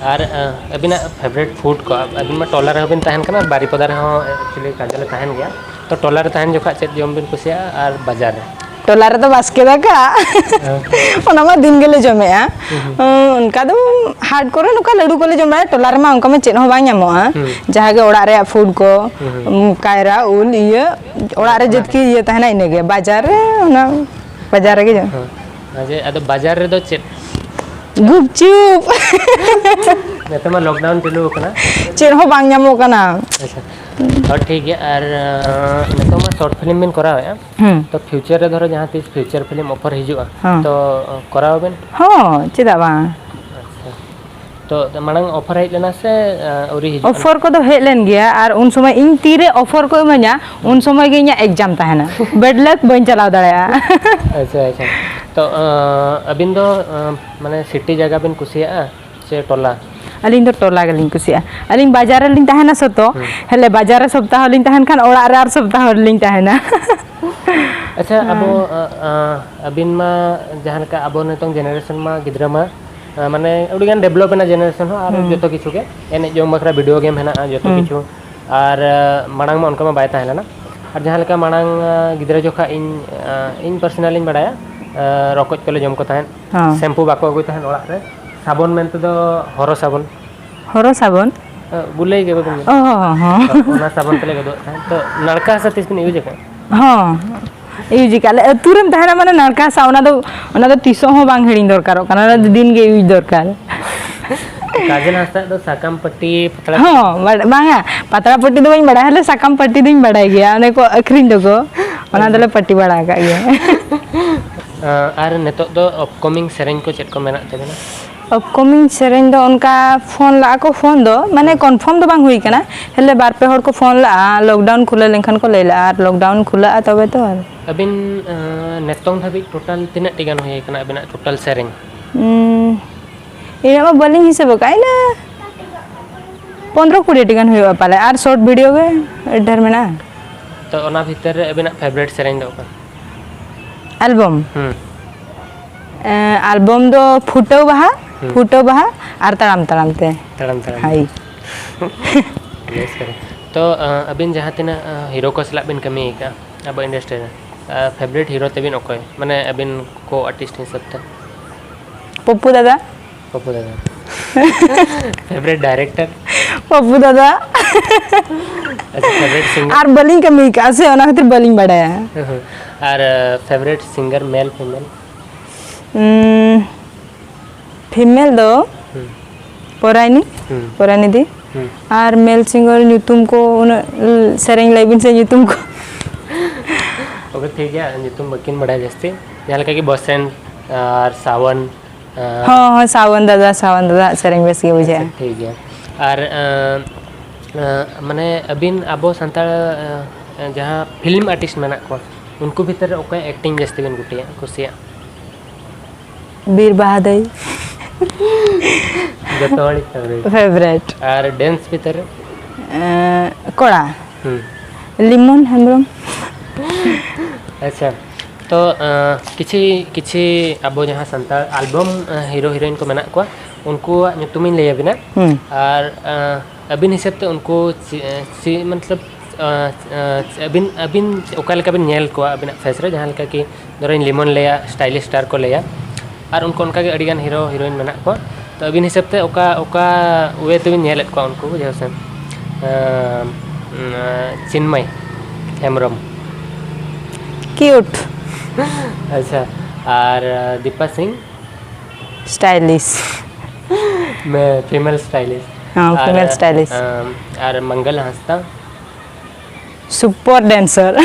ᱟᱨ, ᱟᱸ, ᱟᱹᱵᱤᱱᱟᱜ ᱯᱷᱮᱵᱟᱨᱮᱴ ᱯᱷᱩᱰ ᱠᱚ, ᱟᱹᱵᱤᱱ ᱢᱟ ᱴᱚᱞᱟ ᱨᱮᱦᱚᱸ ᱵᱤᱱ ᱛᱟᱦᱮᱱ ᱠᱟᱱᱟ, ᱵᱟᱨᱤᱯᱚᱫᱟ ᱨᱮᱦᱚᱸ ᱮᱠᱪᱩᱭᱮᱞᱤ ᱠᱟᱡᱚᱞᱮ ᱛᱟᱦᱮᱱ ᱜᱮᱭᱟ, ᱛᱚ ᱴᱚᱞᱟ ᱨᱮ ᱛᱟᱦᱮᱱ ᱡᱚᱠᱷᱟᱡ ᱪᱮᱫ ᱡᱚᱢ ᱵᱤᱱ ᱠᱩᱥᱤᱭᱟᱜᱼᱟ ᱟᱨ ᱵᱟᱡᱟᱨ ᱨᱮ? ᱴᱚᱞᱟ ᱨᱮᱫᱚ ᱵᱟᱥᱠᱮ ᱫᱟᱠᱟ᱾ ᱦᱮᱸ᱾ ᱚᱱᱟ ᱢᱟ ᱫᱤᱱ ᱜᱮᱞᱮ ᱡᱚᱢᱮᱜᱼᱟ᱾ ᱦᱩᱸ, ᱦᱩᱸ᱾ ᱚᱱᱠᱟ ᱫᱚ ᱦᱟᱴ ᱠᱚᱨᱮ ᱱᱚᱝᱠᱟ ᱞᱟᱹᱰᱩ ᱠᱚᱞᱮ ᱡᱚᱢ ᱵᱟᱲᱟᱭᱟ, ᱴᱚᱞᱟ ᱨᱮᱢᱟ ᱚᱱᱠᱟ ᱢᱟ ᱪᱮᱫ ᱦᱚᱸ ᱵᱟᱝ ᱧᱟᱢᱚᱜᱼᱟ᱾ ᱦᱩᱸ᱾ ᱡᱟᱦᱟᱸ ᱜᱮ ᱚᱲᱟᱜ ᱨᱮᱭᱟᱜ ᱯᱷᱩᱰ ᱠᱚ, ᱦᱩᱸ, ᱦᱩᱸ᱾ ᱩᱸ, ᱠᱟᱭᱨᱟ, ᱩᱞ, ᱤᱭᱟᱹ, ᱚᱲᱟᱜ ᱨᱮ ᱚᱱᱟ ᱡᱮᱛᱠᱤ ᱜᱮ᱾ ᱤᱭᱟᱹ ᱛᱟᱦᱮᱱᱟ ᱤᱱᱟᱹᱜᱮ, ᱵᱟᱡᱟᱨ ᱨᱮ ᱚᱱᱟ ᱵᱟᱡᱟᱨ ᱨᱮᱜᱮ ᱡᱚᱢ᱾ ᱦᱮᱸ᱾ ᱟᱪᱪᱷᱟ, ᱟᱫᱚ ᱵᱟᱡᱟᱨ ᱨᱮᱫᱚ ᱪᱮᱫ? ᱜᱩᱯᱪᱩᱯ᱾ ᱱᱤᱛᱚᱜ ᱢᱟ ᱞᱚᱠᱰᱟᱣᱩᱱ ᱪᱟᱹᱞᱩ ᱟᱠᱟᱱᱟ᱾ ᱪᱮᱫ ᱦᱚᱸ ᱵᱟᱝ ᱧᱟᱢᱚᱜ ᱠᱟᱱᱟ᱾ ᱟᱪᱪᱷᱟ, ᱦᱚᱸ, ᱴᱷᱤᱠ ᱜᱮᱭᱟ᱾ ᱟᱨ, ᱟᱸ, ᱱᱤᱛᱚᱜ ᱢᱟ ᱥᱚᱨᱴ ᱯᱷᱤᱞᱢ ᱵᱤᱱ ᱠᱚᱨᱟᱣᱮᱫᱼᱟ, ᱦᱩᱸ᱾ ᱛᱚ ᱯᱷᱤᱭᱩᱪᱟᱨ ᱨᱮ ᱫᱷᱚᱨᱚ ᱡᱟᱦᱟᱸ ᱛᱤᱥ ᱯᱷᱤᱭᱩᱪᱟᱨ ᱯᱷᱤᱞᱢ ᱚᱯᱷᱟᱨ ᱦᱤᱡᱩᱜᱼᱟ, ᱦᱚᱸ᱾ ᱛᱚ ᱠᱚᱨᱟᱣ ᱟᱵᱮᱱ? ᱦᱚᱸ, ᱪᱮᱫᱟᱜ ᱵᱟᱝ? ᱟᱪᱪᱷᱟ, ᱛᱚ ᱢᱟᱲᱟᱝ ᱚᱯᱷᱟᱨ ᱦᱮᱡ ᱞᱮᱱᱟ ᱥᱮ, ᱟᱸ, ᱟᱹᱣᱨᱤ ᱦᱤᱡᱩᱜᱼᱟ? ᱚᱯᱷᱟᱨ ᱠᱚᱫᱚ ᱦᱮᱡ ᱞᱮᱱ ᱜᱮᱭᱟ, ᱟᱨ ᱩᱱ ᱥᱚᱢᱚᱭ ᱤᱧ ᱛᱤᱨᱮ ᱚᱯᱷᱟᱨ ᱠᱚ ᱤᱢᱟᱹᱧᱟ, ᱩᱱ ᱦᱩᱸ᱾ ᱥᱚᱢᱚᱭ ᱜᱮ ᱤᱧᱟᱹᱜ ᱮᱠᱡᱟᱢ ᱛᱟᱦᱮᱱᱟ᱾ ᱵᱮᱰ ᱞᱟᱠ, ᱵᱟᱹᱧ ᱪᱟᱞᱟᱣ ᱫᱟᱲᱮᱭᱟᱜᱼᱟ᱾ ᱟᱪᱪᱷᱟ, ᱟᱪᱪᱷᱟ᱾ ᱛᱚ, ᱟᱸ, ᱟᱹᱵᱤᱱ ᱫᱚ, ᱟᱸ, ᱢᱟᱱᱮ ᱥᱤᱴᱤ ᱡᱟᱭᱜᱟ ᱵᱤᱱ ᱠᱩᱥᱤᱭᱟᱜᱼᱟ ᱥᱮ ᱴᱚᱞᱟ? ᱟᱹᱞᱤᱧ ᱫᱚ ᱴᱚᱞᱟ ᱜᱮᱞᱤᱧ ᱠᱩᱥᱤᱭᱟᱜᱼᱟ᱾ ᱟᱹᱞᱤᱧ ᱵᱟᱡᱟᱨ ᱨᱮᱞᱤᱧ ᱛᱟᱦᱮᱱᱟ ᱥᱚᱛᱚ, ᱦᱩᱸ᱾ ᱦᱮᱞᱮ ᱵᱟᱡᱟᱨ ᱨᱮ ᱥᱚᱯᱛᱟᱦᱚ ᱞᱤᱧ ᱛᱟᱦᱮᱱ ᱠᱷᱟᱱ ᱚᱲᱟᱜ ᱨᱮ ᱟᱨ ᱥᱚᱯᱛᱟᱦᱚ ᱞᱤᱧ ᱛᱟᱦᱮᱱᱟ᱾ ᱟᱪᱪᱷᱟ, ᱟᱵᱚ, ᱦᱮᱸ᱾ ᱟᱸ, ᱟᱸ, ᱟᱹᱵᱤᱱ ᱢᱟ ᱡᱟᱦᱟᱸ ᱞᱮᱠᱟ ᱟᱵᱚ ᱱᱤᱛᱚᱝ ᱡᱮᱱᱟᱨᱮᱥᱚᱱ ᱢᱟ ᱜᱤᱫᱽᱨᱟᱹ ᱢᱟ, ᱟᱸ, ᱢᱟᱱᱮ ᱟᱹᱰᱤᱜᱟᱱ ᱰᱮᱵᱷᱞᱚᱯ ᱮᱱᱟ ᱡᱮᱱᱟᱨᱮᱥᱚᱱ ᱦᱚᱸ, ᱟᱨ ᱦᱩᱸ᱾ ᱡᱚᱛᱚ ᱠᱤᱪᱷᱩ ᱜᱮ, ᱮᱱᱮᱡ ᱡᱚᱝ ᱵᱟᱠᱷᱨᱟ ᱵᱷᱤᱰᱤᱭᱳ ᱜᱮᱢ ᱦᱮᱱᱟᱜᱼᱟ, ᱡᱚᱛᱚ ᱦᱩᱸ᱾ ᱠᱤᱪᱷᱩ, ᱟᱨ, ᱟᱸ, ᱢᱟᱲᱟᱝ ᱢᱟ ᱚᱱᱠᱟ ᱢᱟ ᱵᱟᱭ ᱛᱟᱦᱮᱸ ᱞᱮᱱᱟ᱾ ᱟᱨ ᱡᱟᱦᱟᱸ ᱞᱮᱠᱟ ᱢᱟᱲᱟᱝ ᱜᱤᱫᱽᱨᱟᱹ ᱡᱚᱠᱷᱟᱜ ᱤᱧ ᱤᱧ ᱯᱟᱨᱥᱚᱱᱟᱞᱤᱧ ᱵᱟᱲᱟᱭᱟ, ᱨᱚᱠᱚᱡ ᱠᱚᱞᱮ ᱡᱚᱢ ᱠᱚ ᱛᱟᱦᱮᱸᱫ᱾ ᱦᱚᱸ᱾ ᱥᱮᱢᱯᱩ ᱵᱟᱠᱚ ᱟᱹᱜᱩᱭ ᱛᱟᱦᱮᱸᱫ ᱚᱲᱟᱜ ᱨᱮ᱾ ᱥᱟᱵᱚᱱ ᱢᱮᱱᱛᱮ ᱫᱚ ᱦᱚᱨᱚ ᱥᱟᱵᱚᱱ᱾ ᱦᱚᱨᱚ ᱥᱟᱵᱚᱱ? ᱜᱩᱞᱟᱹᱭ ᱜᱮ ᱵᱟᱵᱤᱱ ᱧᱮᱞ? ᱚ, ᱦᱚᱸ, ᱦᱚᱸ᱾ ᱚᱱᱟ ᱥᱟᱵᱚᱱ ᱛᱮᱞᱮ ᱜᱮᱫᱚᱜ ᱛᱟᱦᱮᱸᱫ᱾ ᱛᱚ, ᱱᱟᱲᱠᱟ ᱦᱟᱥᱟ ᱛᱤᱥ ᱵᱤᱱ ᱤᱭᱩᱡᱽ ᱟᱠᱟᱫ? ᱦᱚᱸ, ᱤᱭᱩᱡᱽ ᱟᱠᱟᱫ ᱞᱮ᱾ ᱟᱹᱛᱩ ᱨᱮᱢ ᱛᱟᱦᱮᱱᱟ, ᱢᱟᱱᱮ, ᱱᱟᱲᱠᱟ ᱦᱟᱥᱟ, ᱚᱱᱟ ᱫᱚ, ᱚᱱᱟ ᱫᱚ ᱛᱤᱥᱚᱜ ᱦᱚᱸ ᱵᱟᱝ ᱦᱤᱲᱤᱧ ᱫᱚᱨᱠᱟᱨᱚᱜ ᱠᱟᱱᱟ, ᱚᱱᱟ ᱫᱚ ᱫᱤᱱ ᱜᱮ ᱤᱭᱩᱡᱽ ᱫᱚᱨᱠᱟᱨ᱾ ᱠᱟᱡᱚᱞ ᱦᱟᱸᱥᱫᱟᱜ ᱫᱚ ᱥᱟᱠᱟᱢ ᱯᱟᱹᱴᱤ, ᱯᱟᱛᱲᱟ ᱦᱚᱸ, ᱵᱟᱝᱟ, ᱯᱟᱛᱲᱟ ᱯᱟᱹᱴᱤ ᱫᱚ ᱵᱟᱹᱧ ᱵᱟᱲᱟᱭᱟ, ᱦᱮᱞᱮ, ᱥᱟᱠᱟᱢ ᱯᱟᱹᱴᱤ ᱫᱚᱧ ᱵᱟᱲᱟᱭ ᱜᱮᱭᱟ, ᱚᱱᱮ ᱠᱚ ᱟᱹᱠᱷᱨᱤᱧ ᱫᱚᱠᱚ, ᱚᱱᱟ ᱫᱚᱞᱮ ᱯᱟᱹᱴᱤ ᱵᱟᱲᱟ ᱟᱠᱟᱫ ᱜᱮᱭᱟ᱾ ᱟᱨ ᱱᱤᱛᱚᱜ ᱫᱚ ᱟᱯᱠᱚᱢᱤᱝ ᱥᱮᱨᱮᱧ ᱠᱚ ᱪᱮᱫ ᱠᱚ ᱢᱮᱱᱟᱜ ᱛᱟᱵᱮᱱᱟ? ᱟᱯᱠᱚᱢᱤᱝ ᱥᱮᱨᱮᱧ ᱫᱚ ᱚᱱᱠᱟ ᱯᱷᱳᱱ ᱞᱟᱜᱼᱟ ᱠᱚ, ᱯᱷᱳᱱ ᱫᱚ, ᱢᱟᱱᱮ, ᱦᱩᱸ᱾ ᱠᱚᱱᱯᱷᱟᱨᱢ ᱫᱚ ᱵᱟᱝ ᱦᱩᱭ ᱠᱟᱱᱟ, ᱦᱮᱞᱮ, ᱵᱟᱨ ᱯᱮ ᱦᱚᱲ ᱠᱚ ᱯᱷᱳᱱ ᱞᱟᱜᱼᱟ, ᱞᱚᱠᱰᱟᱣᱩᱱ ᱠᱷᱩᱞᱟᱹᱣ ᱞᱮᱱᱠᱷᱟᱱ ᱠᱚ ᱞᱟᱹᱭ ᱞᱟᱜᱼᱟ, ᱟᱨ ᱞᱚᱠᱰᱟᱣᱩᱱ ᱠᱷᱩᱞᱟᱹᱜᱼᱟ ᱛᱚᱵᱮ ᱛᱚ᱾ ᱟᱨ ᱟᱹᱵᱤᱱ, ᱟᱸ, ᱱᱤᱛᱚᱝ ᱫᱷᱟᱹᱵᱤᱡ ᱴᱳᱴᱟᱞ ᱛᱤᱱᱟᱹᱜ ᱴᱤ ᱜᱟᱱ ᱦᱩᱭ ᱟᱠᱟᱱᱟ ᱟᱹᱵᱤᱱᱟᱜ ᱴᱳᱴᱟᱞ ᱥᱮᱨᱮᱧ? ᱩᱸ, ᱤᱱᱟᱹᱜ ᱢᱟ ᱵᱟᱹᱞᱤᱧ ᱦᱤᱥᱟᱹᱵ ᱟᱠᱟᱫᱼᱟ, ᱤᱱᱟᱹ ᱯᱚᱱᱫᱽᱨᱚ ᱠᱩᱲᱤ ᱴᱤ ᱜᱟᱱ ᱦᱩᱭᱩᱜᱼᱟ ᱯᱟᱞᱮ, ᱟᱨ ᱥᱚᱨᱴ ᱵᱷᱤᱰᱤᱭᱳ ᱜᱮ ᱰᱷᱮᱨ ᱢᱮᱱᱟᱜᱼᱟ᱾ ᱛᱚ, ᱚᱱᱟ ᱵᱷᱤᱛᱤᱨ ᱨᱮ ᱟᱹᱵᱤᱱᱟᱜ ᱯᱷᱮᱵᱟᱨᱮᱴ ᱥᱮᱨᱮᱧ ᱫᱚ ᱚᱠᱟ? ᱮᱞᱵᱚᱢ? ᱦᱩᱸ᱾ ᱮᱸ, ᱮᱞᱵᱚᱢ ᱫᱚ ᱯᱷᱩᱴᱟᱹᱣ ᱵᱟᱦᱟ, ᱦᱩᱸ᱾ ᱯᱷᱩᱴᱟᱹᱣ ᱵᱟᱦᱟ ᱟᱨ ᱛᱟᱲᱟᱢ ᱛᱟᱲᱟᱢ ᱛᱮ᱾ ᱛᱟᱲᱟᱢ ᱛᱟᱲᱟᱢ ᱛᱮ᱾ ᱦᱳᱭ᱾ ᱵᱮᱥ ᱠᱟᱛᱷᱟ᱾ ᱛᱚ, ᱟᱸ, ᱟᱹᱵᱤᱱ ᱡᱟᱦᱟᱸ ᱛᱤᱱᱟᱹᱜ, ᱟᱸ, ᱦᱤᱨᱳ ᱠᱚ ᱥᱟᱞᱟᱜ ᱵᱤᱱ ᱠᱟᱹᱢᱤ ᱟᱠᱟᱫᱼᱟ ᱟᱵᱚ ᱤᱱᱰᱟᱥᱴᱨᱤ ᱨᱮ, ᱟᱸ, ᱯᱷᱮᱵᱟᱨᱮᱴ ᱦᱤᱨᱳ ᱛᱟᱹᱵᱤᱱ ᱚᱠᱚᱭ? ᱢᱟᱱᱮ, ᱟᱹᱵᱤᱱ ᱠᱳ ᱟᱨᱴᱤᱥᱴ ᱦᱤᱥᱟᱹᱵ ᱛᱮ? ᱯᱚᱯᱩ ᱫᱟᱫᱟ᱾ ᱯᱚᱯᱩ ᱫᱟᱫᱟ᱾ Favourite director? ᱯᱚᱯᱩ ᱫᱟᱫᱟ᱾ ᱟᱪᱪᱷᱟ, ᱯᱷᱮᱵᱟᱨᱮᱴ ᱥᱤᱝᱜᱟᱨ? ᱟᱨ ᱵᱟᱹᱞᱤᱧ ᱠᱟᱹᱢᱤ ᱟᱠᱟᱫᱼᱟ ᱥᱮ, ᱚᱱᱟ ᱠᱷᱟᱹᱛᱤᱨ ᱵᱟᱹᱞᱤᱧ ᱵᱟᱲᱟᱭᱟ᱾ ᱦᱩᱸ, ᱦᱩᱸ᱾ ᱟᱨ, ᱟᱸ, ᱯᱷᱮᱵᱟᱨᱮᱴ ᱥᱤᱝᱜᱟᱨ, ᱢᱮᱞ, ᱯᱷᱤᱢᱮᱞ? ᱩᱸ, ᱯᱷᱤᱢᱮᱞ ᱫᱚ ᱦᱩᱸ᱾ ᱯᱚᱨᱟᱭᱱᱤ, ᱦᱩᱸ᱾ ᱯᱚᱨᱟᱭᱱᱤ ᱫᱤ᱾ ᱦᱩᱸ᱾ ᱟᱨ ᱢᱮᱞ ᱥᱤᱝᱜᱟᱨ ᱧᱩᱛᱩᱢ ᱠᱚ ᱩᱱᱟᱹᱜ, ᱥᱮᱨᱮᱧ ᱞᱟᱹᱭ ᱵᱤᱱ ᱥᱮ ᱧᱩᱛᱩᱢ ᱠᱚ᱾ ᱳᱠᱮ, ᱴᱷᱤᱠ ᱜᱮᱭᱟ, ᱧᱩᱛᱩᱢ ᱵᱟᱹᱠᱤᱱ ᱵᱟᱲᱟᱭᱟ ᱡᱟᱹᱥᱛᱤ᱾ ᱡᱟᱦᱟᱸ ᱞᱮᱠᱟ ᱜᱮ ᱵᱚᱥᱮᱱ ᱟᱨ ᱥᱟᱣᱚᱱ, ᱟᱨ ᱦᱚᱸ, ᱦᱚᱸ, ᱥᱟᱣᱚᱱ ᱫᱟᱫᱟ, ᱥᱟᱣᱚᱱ ᱫᱟᱫᱟ ᱟᱜ ᱥᱮᱨᱮᱧ ᱵᱮᱥ ᱜᱮ ᱟᱪᱪᱷᱟ, ᱵᱩᱡᱷᱟᱹᱜᱼᱟ᱾ ᱴᱷᱤᱠ ᱜᱮᱭᱟ᱾ ᱟᱨ, ᱟᱸ, ᱟᱸ, ᱢᱟᱱᱮ ᱟᱹᱵᱤᱱ ᱟᱵᱚ ᱥᱟᱱᱛᱟᱲ, ᱟᱸ, ᱡᱟᱦᱟᱸ ᱯᱷᱤᱞᱢ ᱟᱨᱴᱤᱥᱴ ᱢᱮᱱᱟᱜ ᱠᱚᱣᱟ, ᱩᱱᱠᱩ ᱵᱷᱤᱛᱤᱨ ᱨᱮ ᱚᱠᱚᱭᱟᱜ ᱮᱠᱴᱤᱝ ᱡᱟᱹᱥᱛᱤ ᱵᱤᱱ ᱠᱩᱥᱤᱭᱟᱜᱼᱟ, ᱠᱩᱥᱤᱭᱟᱜᱼᱟ? ᱵᱤᱨ ᱵᱟᱦᱟ ᱫᱟᱹᱭ᱾ ᱡᱚᱛᱚ ᱦᱚᱲᱤᱡ ᱯᱷᱮᱵᱟᱨᱮᱴ᱾ ᱯᱷᱮᱵᱟᱨᱮᱴ᱾ ᱟᱨ ᱰᱮᱱᱥ ᱵᱷᱤᱛᱟᱹᱨ ᱨᱮ? ᱮᱸ, ᱠᱚᱲᱟ᱾ ᱦᱩᱸ᱾ ᱞᱤᱢᱚᱱ ᱦᱮᱢᱵᱨᱚᱢ᱾ ᱟᱪᱪᱷᱟ, ᱛᱚ, ᱮᱸ, ᱠᱤᱪᱷᱤ, ᱠᱤᱪᱷᱤ ᱟᱵᱚ ᱡᱟᱦᱟᱸ ᱥᱟᱱᱛᱟᱲ ᱟᱞᱵᱚᱢ, ᱮᱸ, ᱦᱤᱨᱳ ᱦᱤᱨᱳᱭᱤᱱ ᱠᱚ ᱢᱮᱱᱟᱜ ᱠᱚᱣᱟ, ᱩᱱᱠᱩᱣᱟᱜ ᱧᱩᱛᱩᱢᱤᱧ ᱞᱟᱹᱭ ᱟᱵᱤᱱᱟ᱾ ᱦᱩᱸ᱾ ᱟᱨ, ᱮᱸ, ᱟᱹᱵᱤᱱ ᱦᱤᱥᱟᱹᱵ ᱛᱮ ᱩᱱᱠᱩ ᱪᱮ-, ᱮᱸ, ᱪᱮ-, ᱢᱚᱛᱞᱚᱵ, ᱟᱹᱵᱤᱱ ᱟᱹᱵᱤᱱ ᱚᱠᱟ ᱞᱮᱠᱟ ᱵᱤᱱ ᱧᱮᱞ ᱠᱚᱣᱟ ᱟᱹᱵᱤᱱᱟᱜ ᱯᱷᱮᱥ ᱨᱮ? ᱡᱟᱦᱟᱸ ᱞᱮᱠᱟ ᱠᱤ ᱫᱷᱚᱨᱚᱧ ᱞᱤᱢᱚᱱ ᱞᱟᱹᱭᱟ, ᱥᱴᱟᱭᱞᱤᱥ ᱥᱴᱟᱨ ᱠᱚ ᱞᱟᱹᱭᱟ, ᱟᱨ ᱩᱱᱠᱩ ᱚᱱᱠᱟᱜᱮ ᱟᱹᱰᱤᱜᱟᱱ ᱦᱤᱨᱳ ᱦᱤᱨᱳᱭᱤᱱ ᱢᱮᱱᱟᱜ ᱠᱚᱣᱟ᱾ ᱛᱚ ᱟᱹᱵᱤᱱ ᱦᱤᱥᱟᱹᱵ ᱛᱮ ᱚᱠᱟ ᱚᱠᱟ ᱳᱭᱮ ᱛᱮᱵᱤᱱ ᱧᱮᱞᱮᱫ ᱠᱚᱣᱟ ᱩᱱᱠᱩ? ᱡᱮᱭᱥᱮ ᱪᱤᱱᱢᱚᱭ ᱦᱮᱢᱵᱨᱚᱢ᱾ ᱠᱤᱭᱩᱴ᱾ ᱟᱪᱪᱷᱟ, ᱟᱨ ᱫᱤᱯᱟ ᱥᱤᱝ? ᱥᱴᱟᱭᱞᱤᱥ᱾ Female stylish. ᱦᱮᱸ, ᱯᱷᱤᱢᱮᱞ ᱥᱴᱟᱭᱞᱤᱥ᱾ ᱟᱨ ᱢᱟᱝᱜᱟᱞ ᱦᱟᱸᱥᱫᱟ? Super dancer.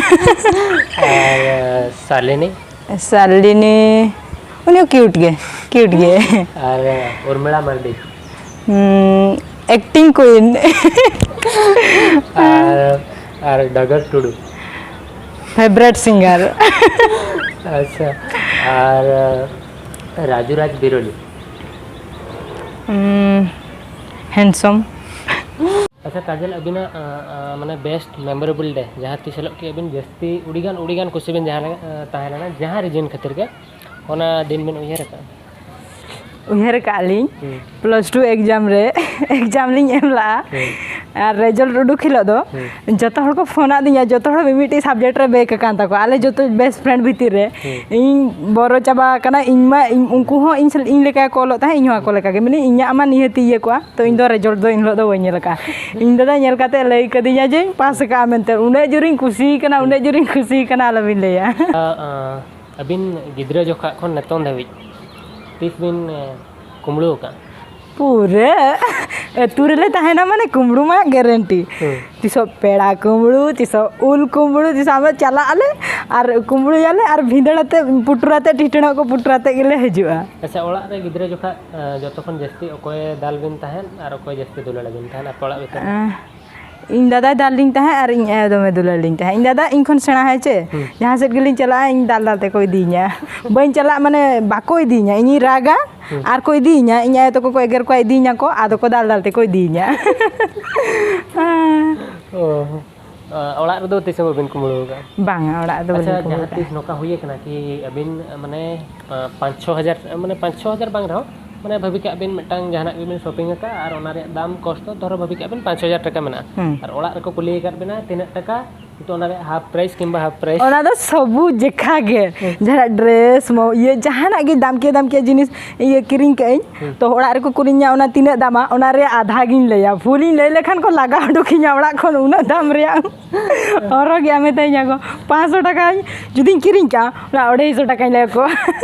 ᱟᱨ ᱥᱟᱞᱤᱱᱤ? ᱥᱟᱞᱤᱱᱤ, ᱩᱱᱤ ᱦᱚᱸ ᱠᱤᱭᱩᱴ ᱜᱮ, ᱠᱤᱭᱩᱴ ᱜᱮ᱾ ᱟᱨ ᱩᱨᱢᱤᱞᱟ ᱢᱟᱨᱰᱤ? ᱮᱠᱴᱤᱝ ᱠᱩᱭᱤᱱ᱾ ᱟᱨ ᱟᱨ ᱰᱚᱜᱚᱨ ᱴᱩᱰᱩ? ᱯᱷᱮᱵᱟᱨᱮᱴ ᱥᱤᱝᱜᱟᱨ᱾ ᱟᱪᱪᱷᱟ, ᱟᱨ ᱨᱟᱡᱩ ᱨᱟᱡᱽ ᱵᱤᱨᱚᱞᱤ? ᱦᱮᱱᱰᱥᱚᱢ᱾ ᱟᱪᱪᱷᱟ ᱠᱟᱡᱚᱞ, ᱟᱹᱵᱤᱱᱟᱜ ᱟᱸ, ᱟᱸ, ᱢᱟᱱᱮ ᱵᱮᱥᱴ ᱢᱮᱢᱳᱨᱮᱵᱚᱞ ᱰᱮ ᱡᱟᱦᱟᱸ ᱛᱤᱥ ᱦᱤᱞᱳᱜ ᱠᱤ ᱟᱹᱵᱤᱱ ᱡᱟᱹᱥᱛᱤ ᱟᱹᱰᱤᱜᱟᱱ ᱟᱹᱰᱤᱜᱟᱱ ᱠᱩᱥᱤ ᱵᱤᱱ ᱡᱟᱦᱟᱸ ᱞᱮᱠᱟ, ᱟᱸ, ᱛᱟᱦᱮᱸ ᱞᱮᱱᱟ, ᱡᱟᱦᱟᱸ ᱨᱤᱡᱤᱱ ᱠᱷᱟᱹᱛᱤᱨ ᱜᱮ, ᱚᱱᱟ ᱫᱤᱱ ᱵᱤᱱ ᱩᱭᱦᱟᱹᱨ ᱟᱠᱟᱫᱼᱟ? ᱩᱭᱦᱟᱹᱨ ᱟᱠᱟᱫᱼᱟ ᱞᱤᱧ᱾ ᱦᱩᱸ᱾ ᱯᱞᱟᱥ ᱴᱩ ᱮᱠᱡᱟᱢ ᱨᱮ ᱮᱠᱡᱟᱢ ᱞᱤᱧ ᱮᱢ ᱞᱟᱜᱼᱟ᱾ ᱦᱩᱸ᱾ ᱟᱨ ᱨᱮᱡᱟᱞᱴ ᱩᱰᱩᱠ ᱦᱤᱞᱳᱜ ᱫᱚ ᱦᱩᱸ᱾ ᱡᱚᱛᱚ ᱦᱚᱲ ᱠᱚ ᱯᱷᱳᱱ ᱟᱫᱤᱧᱟ, ᱡᱚᱛᱚ ᱦᱚᱲ ᱢᱤᱢᱤᱫᱴᱤᱡ ᱥᱟᱵᱡᱮᱠᱴ ᱨᱮ ᱵᱮᱠ ᱟᱠᱟᱱ ᱛᱟᱠᱚᱣᱟ, ᱟᱞᱮ ᱡᱚᱛᱚ ᱵᱮᱥᱴ ᱯᱷᱨᱮᱱᱰ ᱵᱷᱤᱛᱤᱨ ᱨᱮ᱾ ᱦᱩᱸ᱾ ᱤᱧ ᱵᱚᱨᱚ ᱪᱟᱵᱟ ᱟᱠᱟᱱᱟ, ᱤᱧ ᱢᱟ ᱤᱧ, ᱩᱱᱠᱩ ᱦᱚᱸ ᱤᱧ ᱥᱟᱞ-, ᱤᱧ ᱞᱮᱠᱟ ᱜᱮᱠᱚ ᱚᱞᱚᱜ ᱛᱟᱦᱮᱸᱫ, ᱤᱧ ᱦᱚᱸ ᱟᱠᱚ ᱞᱮᱠᱟ ᱜᱮ, ᱢᱟᱱᱮ ᱤᱧᱟᱹᱜ ᱢᱟ ᱱᱤᱦᱟᱹᱛᱤ ᱤᱭᱟᱹ ᱠᱚᱜᱼᱟ, ᱛᱚ ᱤᱧ ᱫᱚ ᱨᱮᱡᱟᱞᱴ ᱫᱚ ᱮᱱ ᱦᱤᱞᱳᱜ ᱫᱚ ᱵᱟᱹᱧ ᱧᱮᱞ ᱟᱠᱟᱫᱼᱟ᱾ ᱤᱧ ᱫᱟᱫᱟᱭ ᱧᱮᱞ ᱠᱟᱛᱮ ᱞᱟᱹᱭ ᱠᱟᱫᱤᱧᱟ ᱡᱮᱧ ᱯᱟᱥ ᱟᱠᱟᱫᱼᱟ ᱢᱮᱱᱛᱮ, ᱩᱱᱟᱹᱜ ᱡᱳᱨᱤᱧ ᱠᱩᱥᱤ ᱠᱟᱱᱟ, ᱩᱱᱟᱹᱜ ᱡᱳᱨᱤᱧ ᱠᱩᱥᱤ ᱠᱟᱱᱟ, ᱟᱞᱚᱵᱤᱱ ᱞᱟᱹᱭᱟ᱾ ᱟᱹᱵᱤᱱ ᱜᱤᱫᱽᱨᱟᱹ ᱡᱚᱠᱷᱚᱱ ᱠᱷᱚᱱ ᱱᱤᱛᱚᱝ ᱫᱷᱟᱹᱵᱤᱡ ᱛᱤᱥ ᱵᱤᱱ ᱠᱩᱢᱵᱽᱲᱩ ᱟᱠᱟᱫᱼᱟ? ᱯᱩᱨᱟᱹ ᱟᱹᱛᱩ ᱨᱮᱞᱮ ᱛᱟᱦᱮᱱᱟ ᱢᱟᱱᱮ ᱠᱩᱢᱵᱽᱲᱩ ᱢᱟ ᱜᱮᱨᱮᱱᱴᱤ᱾ ᱦᱩᱸ᱾ ᱛᱤᱥᱚᱜ ᱯᱮᱲᱟ ᱠᱩᱢᱵᱽᱲᱩ, ᱛᱤᱥᱚᱜ ᱩᱞ ᱠᱩᱢᱵᱽᱲᱩ, ᱛᱤᱥᱚᱜ ᱟᱵᱟᱨ ᱪᱟᱞᱟᱜ ᱟᱞᱮ ᱟᱨ ᱠᱩᱢᱵᱽᱲᱩᱭᱟᱞᱮ ᱟᱨ ᱵᱷᱤᱸᱫᱟᱹᱲ ᱟᱛᱮ ᱯᱩᱴᱩᱨ ᱟᱛᱮ ᱴᱷᱤᱴᱟᱹᱲᱚᱜ ᱠᱚ ᱯᱩᱴᱩᱨ ᱟᱛᱮ ᱜᱮᱞᱮ ᱦᱤᱡᱩᱜᱼᱟ᱾ ᱟᱪᱪᱷᱟ, ᱚᱲᱟᱜ ᱨᱮ ᱜᱤᱫᱽᱨᱟᱹ ᱡᱚᱠᱷᱟᱜ ᱡᱚᱛᱚ ᱠᱷᱚᱱ ᱡᱟᱹᱥᱛᱤ ᱚᱠᱚᱭ ᱫᱟᱞ ᱵᱤᱱ ᱛᱟᱦᱮᱸᱫ ᱟᱨ ᱚᱠᱚᱭ ᱡᱟᱹᱥᱛᱤ ᱫᱩᱞᱟᱹᱲ ᱟᱹᱵᱤᱱ ᱛᱟᱦᱮᱸᱫ ᱟᱯᱮ ᱚᱲᱟᱜ ᱵᱷᱤᱛᱤᱨ ᱨᱮ? ᱤᱧ ᱫᱟᱫᱟᱭ ᱫᱟᱞ ᱞᱤᱧ ᱛᱟᱦᱮᱸᱫ ᱟᱨ ᱤᱧ ᱟᱭᱳ ᱫᱚᱢᱮ ᱫᱩᱞᱟᱹᱲ ᱞᱤᱧ ᱛᱟᱦᱮᱸᱫ᱾ ᱤᱧ ᱫᱟᱫᱟ ᱤᱧ ᱠᱷᱚᱱ ᱥᱮᱬᱟ ᱦᱮᱸ ᱪᱮ, ᱦᱩᱸ᱾ ᱡᱟᱦᱟᱸ ᱥᱮᱫ ᱜᱮᱞᱤᱧ ᱪᱟᱞᱟᱜᱼᱟ ᱤᱧ ᱫᱟᱞ ᱫᱟᱞ ᱛᱮᱠᱚ ᱤᱫᱤᱭᱤᱧᱟ᱾ ᱵᱟᱹᱧ ᱪᱟᱞᱟᱜ ᱢᱟᱱᱮ ᱵᱟᱠᱚ ᱤᱫᱤᱭᱤᱧᱟ, ᱤᱧᱤᱧ ᱨᱟᱜᱟ ᱦᱩᱸ᱾ ᱟᱨ ᱠᱚ ᱤᱫᱤᱭᱤᱧᱟ, ᱤᱧ ᱟᱭᱳ ᱛᱟᱠᱚ ᱠᱚ ᱮᱜᱮᱨ ᱠᱚᱣᱟ ᱤᱫᱤᱭᱤᱧᱟ ᱠᱚ, ᱟᱫᱚ ᱠᱚ ᱫᱟᱞ ᱫᱟᱞ ᱛᱮᱠᱚ ᱤᱫᱤᱭᱤᱧᱟ᱾ ᱚ, ᱚᱲᱟᱜ ᱨᱮᱫᱚ ᱛᱤᱥ ᱦᱚᱸ ᱵᱟᱹᱵᱤᱱ ᱠᱩᱢᱵᱽᱲᱩ ᱟᱠᱟᱫᱼᱟ? ᱵᱟᱝᱟ, ᱚᱲᱟᱜ ᱨᱮᱫᱚ ᱟᱪᱪᱷᱟ, ᱵᱟᱹᱞᱤᱧ ᱠᱩᱢᱵᱽᱲᱩ ᱡᱟᱦᱟᱸ ᱟᱠᱟᱫᱼᱟ᱾ ᱛᱤᱥ ᱱᱚᱝᱠᱟ ᱦᱩᱭ ᱟᱠᱟᱱᱟ ᱠᱤ ᱟᱹᱵᱤᱱ ᱢᱟᱱᱮ ᱯᱟᱸᱪ ᱪᱷᱚ ᱦᱟᱡᱟᱨ, ᱢᱟᱱᱮ ᱯᱟᱸᱪ ᱪᱷᱚ ᱦᱟᱡᱟᱨ ᱵᱟᱝ ᱨᱮᱦᱚᱸ ᱢᱟᱱᱮ ᱵᱷᱟᱹᱵᱤ ᱠᱟᱜ ᱵᱤᱱ ᱢᱤᱫᱴᱟᱝ ᱡᱟᱦᱟᱱᱟᱜ ᱜᱮᱵᱤᱱ ᱥᱚᱯᱤᱝ ᱟᱠᱟᱫᱼᱟ ᱟᱨ ᱚᱱᱟ ᱨᱮᱭᱟᱜ ᱫᱟᱢ ᱠᱚᱥᱴ ᱫᱚ ᱫᱷᱚᱨᱚ ᱵᱷᱟᱹᱵᱤ ᱠᱟᱜ ᱵᱤᱱ ᱯᱟᱸᱪ ᱦᱟᱡᱟᱨ ᱴᱟᱠᱟ ᱢᱮᱱᱟᱜᱼᱟ᱾ ᱦᱩᱸ᱾ ᱟᱨ ᱚᱲᱟᱜ ᱨᱮᱠᱚ ᱠᱩᱞᱤ ᱟᱠᱟᱫ ᱵᱤᱱᱟ ᱛᱤᱱᱟᱹᱜ ᱴᱟᱠᱟ, ᱠᱤᱱᱛᱩ ᱚᱱᱟ ᱨᱮᱭᱟᱜ ᱦᱟᱯ ᱯᱨᱟᱭᱤᱥ ᱠᱤᱝᱵᱟ ᱦᱟᱯ ᱯᱨᱟᱭᱤᱥ᱾ ᱚᱱᱟ ᱫᱚ ᱥᱚᱵᱩ ᱡᱮᱠᱷᱟ ᱜᱮ᱾ ᱦᱩᱸ᱾ ᱡᱟᱦᱟᱱᱟᱜ ᱰᱨᱮᱥ, ᱢᱚ-, ᱤᱭᱟᱹ, ᱡᱟᱦᱟᱱᱟᱜ ᱜᱮ ᱫᱟᱢ ᱠᱮᱭᱟ, ᱫᱟᱢ ᱠᱮᱭᱟ ᱡᱤᱱᱤᱥ, ᱤᱭᱟᱹ, ᱠᱤᱨᱤᱧ ᱠᱟᱜ ᱟᱹᱧ᱾ ᱦᱩᱸ᱾ ᱛᱚ ᱚᱲᱟᱜ ᱨᱮᱠᱚ ᱠᱩᱞᱤᱧᱟ, "ᱚᱱᱟ ᱛᱤᱱᱟᱹᱜ ᱫᱟᱢᱟ?" ᱚᱱᱟ ᱨᱮᱭᱟᱜ ᱟᱫᱷᱟ ᱜᱤᱧ ᱞᱟᱹᱭᱟ᱾ ᱯᱷᱩᱞᱤᱧ ᱞᱟᱹᱭ ᱞᱮᱠᱷᱟᱱ ᱠᱚ ᱞᱟᱜᱟ ᱩᱰᱩᱠᱤᱧᱟ ᱚᱲᱟᱜ ᱠᱷᱚᱱ, ᱩᱱᱟᱹᱜ ᱫᱟᱢ ᱨᱮᱭᱟᱜ᱾ ᱦᱚᱨᱚᱜ ᱜᱮᱭᱟ, ᱢᱮᱛᱟᱹᱧᱟ ᱠᱚ, "ᱯᱟᱸᱪᱥᱚ ᱴᱟᱠᱟᱧ ᱡᱩᱫᱤᱧ ᱠᱤᱨᱤᱧ ᱠᱟᱜᱼᱟ, ᱚᱱᱟ ᱟᱹᱲᱟᱹᱭᱥᱚ ᱴᱟᱠᱟᱧ ᱞᱟᱹᱭ ᱟᱠᱚᱣᱟ᱾"